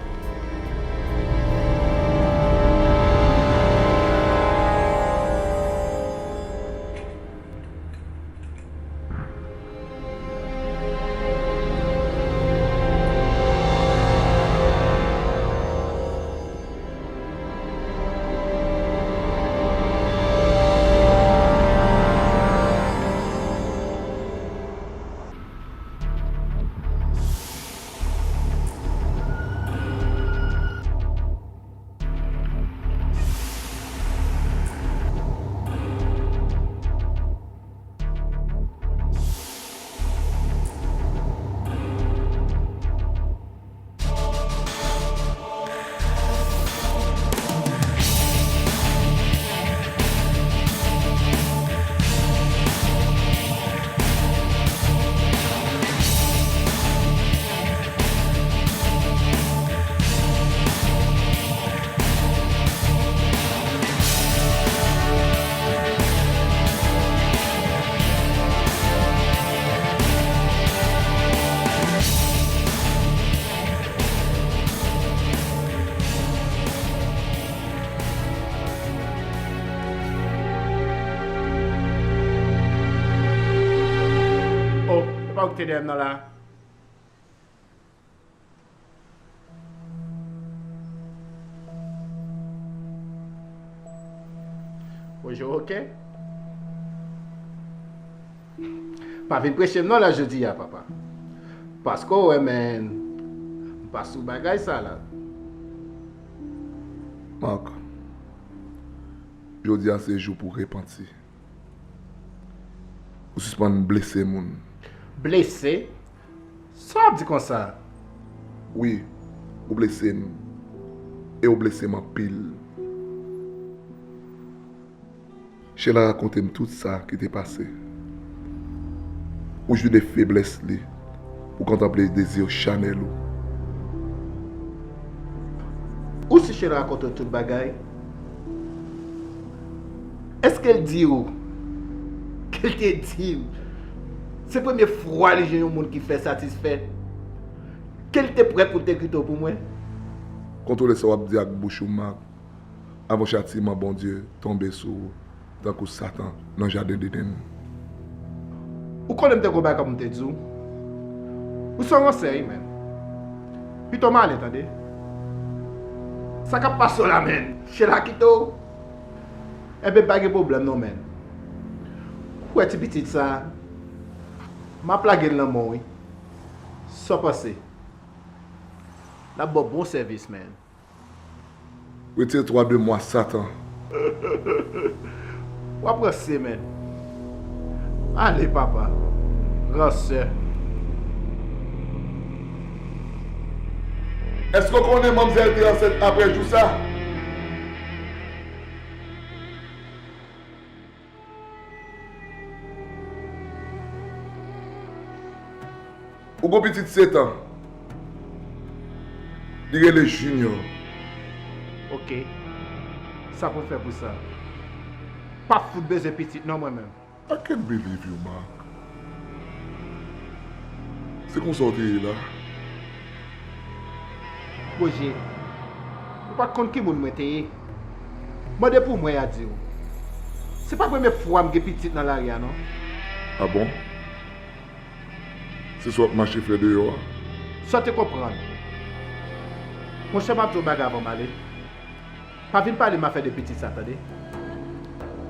T D M nan la. Bonjou, oke. Pa vin preche m non la jodi a, papa. Paske w wè, men, m pa sou bagay sa la. Marc, jodi a se jou pou repanti. Ou sispann blese moun. Blese? Sa w ap di konsa? Wi, ou blese m. E ou blese m anpil. Sheila rakonte m tout sa ki te pase. Ou jwi de feblès li pou kontanple dezi chanèl ou. Ou si Sheila rakonte w tout bagay? Èske l di w ke l te di m se premye fwa li jwenn yon moun ki fè satisfè, ke l te prèt pou l te kite w pou mwen? Kontwole sa w ap di ak bouch ou, Marc, avan chatiman Bondye tonbe sou ou tankou Satan nan jaden Edenn. Ou konnen m te gon bagay pou m te di w. Ou se yon ransè wi, men. Pito m ale, tande. Sa k ap pase w la, men? Sheila kite w? Enben, pa gen pwoblèm non, men. Ou wè ti pitit sa a? M ap lage l nan men w, wi. Sa w panse? L ap ba w bon sèvis, men. Retire twa de mwa, Satan. W ap ranse, men. Ale, papa. Ransè. Èske w konnen manmzèl te ansent apre jou sa? Ou gon pitit sèt an. Li rele Junior. Oke. Sa pou m fè pou sa? Pa fout bezwen pitit non mwen menm. I can't believe you, Marc. Se konsa w te ye la? Roger, ou pa t konn ki moun mwen te ye. Mande pou mwen, y a di w. Se pa premye fwa m gen pitit nan lari a non. A bon? Se sa w ap mache fè deyò a? Sa w te konprann? Monchè, m ap di w yon bagay avan m ale. Pa vin pale m afè de pitit sa, tande.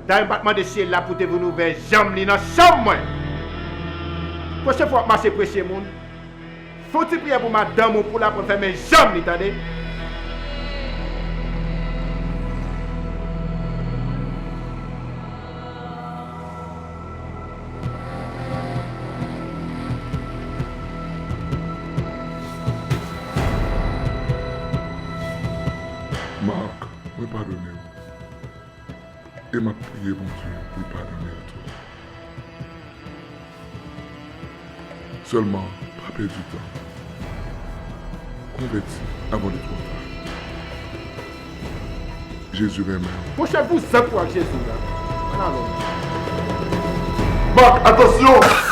Dayè m pa t mande Sheila pou te vin ouvè janm li nan chanm mwen. Pwochen fwa w ap mache preche moun, fè yon ti priyè pou madanm ou pou l aprann fèmen janm li, tande. Marc, mwen padone w. E m ap priye Bondye pou l padone w tou. Sèlman, pa pèdi tan. Konvèti avan li twò ta. Jezi renmen w. Monchè, vouzan pou ak Jezi la. Ann ale. Marc, atansyon!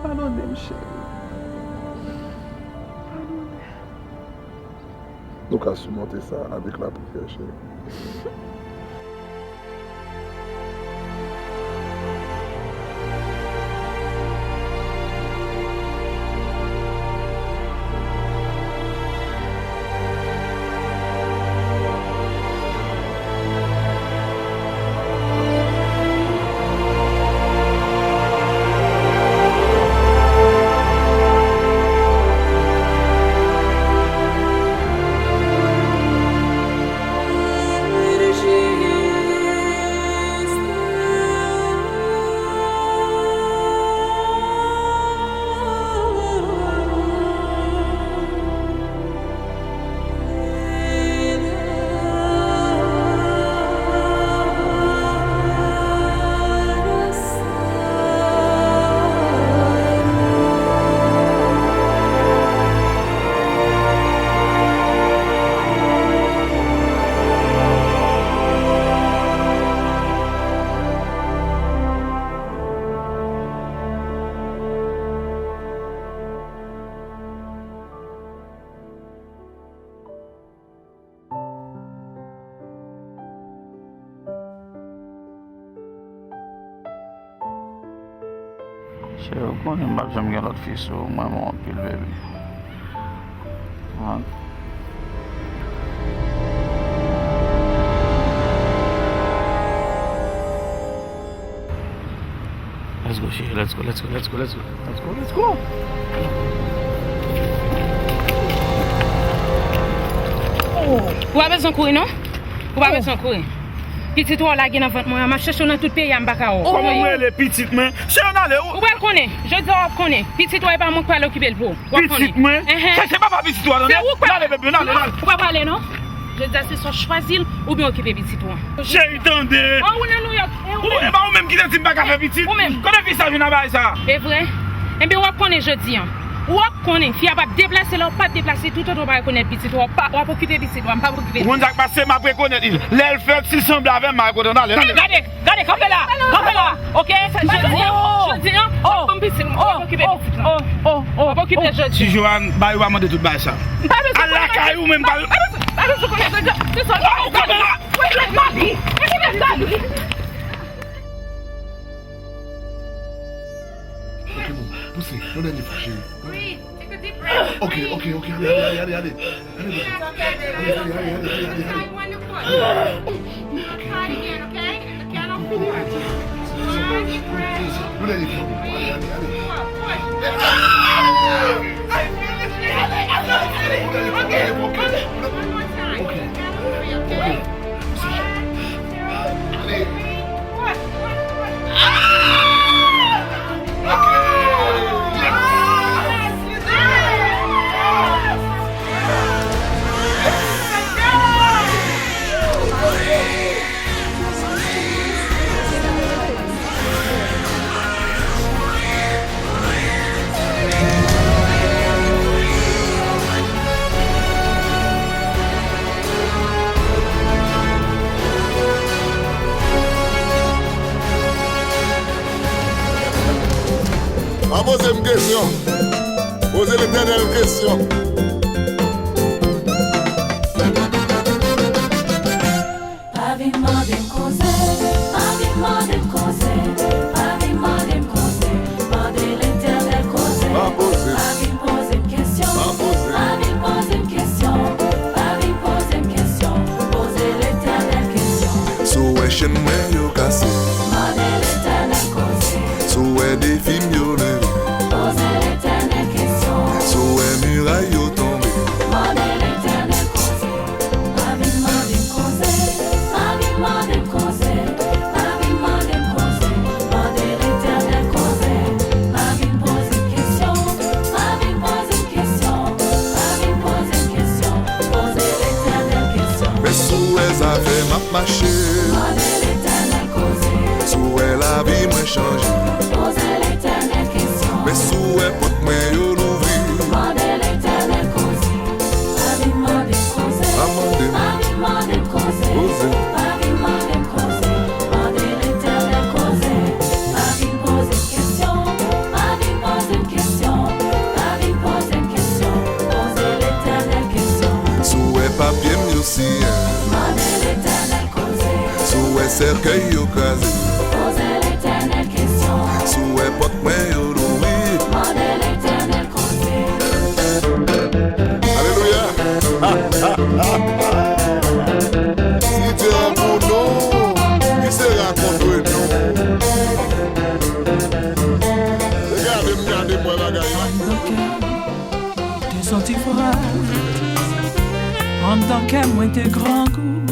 Padone m, cheri. Padone. Nou ka simonte sa avèk lapriyè, cheri. Cheri, ou konnen m p ap janm gen lòt fi sou ou, m renmen w anpil, baby. An. Let's go, cheri, let's go, let's go, let's go, let's go, let's go, let's go. Ou pa bezwen kouri, non? Ou pa bezwen kouri. Pitit ou a w lage nan vant mwen an, m ap chèche w nan tout peyi a, m pa ka wè w. Kòman m rele pitit mwen? Cheri, ann ale, ou. Ou pral konnen. Jodi a w ap konnen. Pitit ou a, e pa mwen k pral okipe l pou ou. W ap konnen. Pitit mwen? Enhen. Chèche papa pitit ou a, tande. Se ou k pral. N ale, bebe, n ale, n ale. Ou pa prale, non. Jodi a, se swa chwazi l oubyen okipe pitit ou an. Cheri, tande. An, ou nan Nouyòk. E ou menm. Ou, e pa ou menm ki te di m pa ka fè pitit? Ou menm. Kote fi sa vin nan bagay sa? E vre? Enben, w ap konnen jodi a. W ap konnen. Fi a p ap deplase, lè w pa deplase, toutotan w pa rekonèt pitit ou, w ap, w ap okipe pitit ou, m p ap okipe. Ou konn sa k pase, m ap rekonèt li. Lè l fèt, si l sanble avè m, m a rekonèt. Ann ale, ann ale. Gade, gade, kanpe la, kanpe la. Oke? Jodi a, jodi a, w ap ban m pitit mwen, w ap okipe pitit mwen. W ap okipe l jodi. Ti Joanne, ba yo pa mande tout bagay sa. M pa bezwen konnen. Al lakay ou menm, pa. M pa bezwen, m pa bezwen konnen jodi a. Se sa. Ou kanpe la. Mwen mèt ba li. Mwen mèt ba li. Ok, bon. Pouse. Yon dènye fwa, cheri. Breathe. Take a deep breath. Ok, ok, ok. Ale, ale, ale, ale, ale. Ale, ale. It's okay, baby. It's okay. It's okay. It's okay. One foot. Try it again, okay? In the count of four. One, three, four, push. Okay. One more time. In the count of three, okay? One, two, three, four. Pa poze m kesyon. Poze Letènèl kesyon. Pa vin mande m koze, pa vin mande m koze, pa vin mande m koze, mande Letènèl koze. Pa poze. Pa vin poze m kesyon, pa poze. Pa vin poze m kesyon, pa vin poze m kesyon, poze Letènèl kesyon. Si w wè chèn mwen yo kase, mande Letènèl koze. Si w wè defi m yo leve, poze Letènèl kesyon. Si w wè miray yo tonbe, mande Letènèl koze. Pa vin mande m koze, pa vin mande m koze, pa vin mande m koze, mande Letènèl koze. Pa vin poze m kesyon, pa vin poze m kesyon, pa vin poze m kesyon, poze Letènèl kesyon. Men si w wè zafè m ap mache, mande Letènèl koze. Si w wè lavi mwen chanje, poze Letènèl kesyon. Men si w wè pòt mwen yo louvri, mande Letènèl koze. Pa vin mande m koze. Pa mande m. Pa vin mande m koze. Koze. Pa vin mande m koze. Mande Letènèl koze. Pa vin poze m kesyon. Pa vin poze m Mande Letènèl koze. Si w wè sèkèy yo kraze. Poze Letènèl kesyon. Si w wè pòt mwen yo louvri. Mande Letènèl koze. Alelouya! Si Dye an pou nou, ki sera contre nous? Gade m gade m wè bagay la. Te santi frèt. Anndan kè mwen te grangou.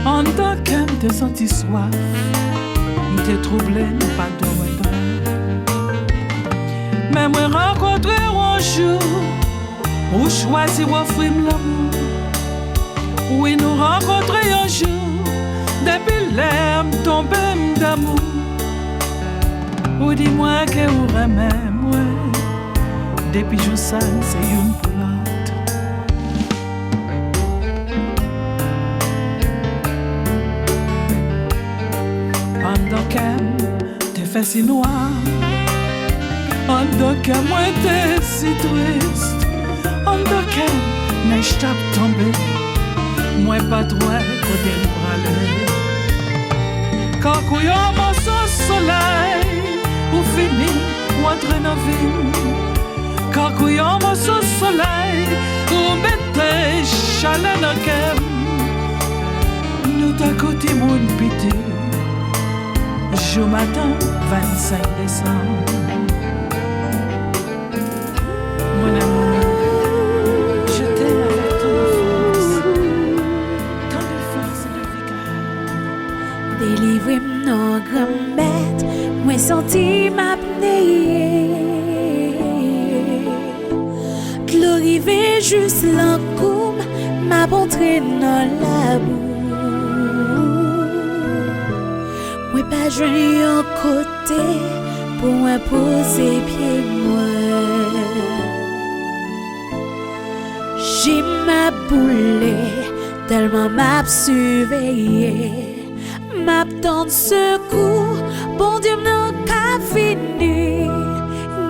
Anndan kè m te santi swaf. M te twouble, m pa t dwe wè dlo. Men mwen rankontre w yon jou. Ou chwazi w ofri m lanmou. Wi, nou rankontre yon jou. Depi lè m tonbe, m damou. Ou di mwen ke ou renmen mwen. Depi jou sa, se youn pou lòt. Pandan kè m te fè si nwa, anndan kè mwen te si tris, anndan kè m nèj t ap tonbe, mwen pa t wè kote m prale. Kankou yon moso solèy, ou vini, ou antre nan vi m. Kankou yon moso solèy, ou mete chalè nan kè m. Nou tankou timoun piti, jou maten vennsenk desanm. Mon amour, je t'aime avec tant de force, tant de force et de vigueur. Delivre m non Granmèt, mwen santi m ap neye. Dlo rive jis lan kou m, m ap antre nan labou. Mwen pa jwenn yon kote pou mwen poze pye mwen. Je m ap boule, tèlman m ap siveye. M ap tann sekou, Bondye m nan ka vini.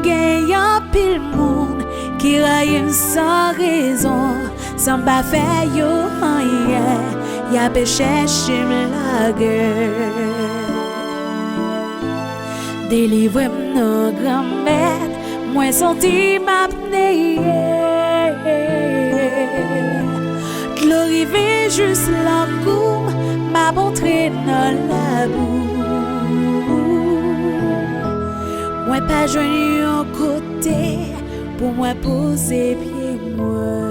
Gen anpil moun ki rayi m san rezon, san m pa fè yo anyen, y ape chèche m lagè. Delivre m non Granmèt, mwen santi m ap neye. Dlo rive jis lan kou m, m ap antre nan labou. Mwen pa jwenn yon kote pou mwen poze pye mwen.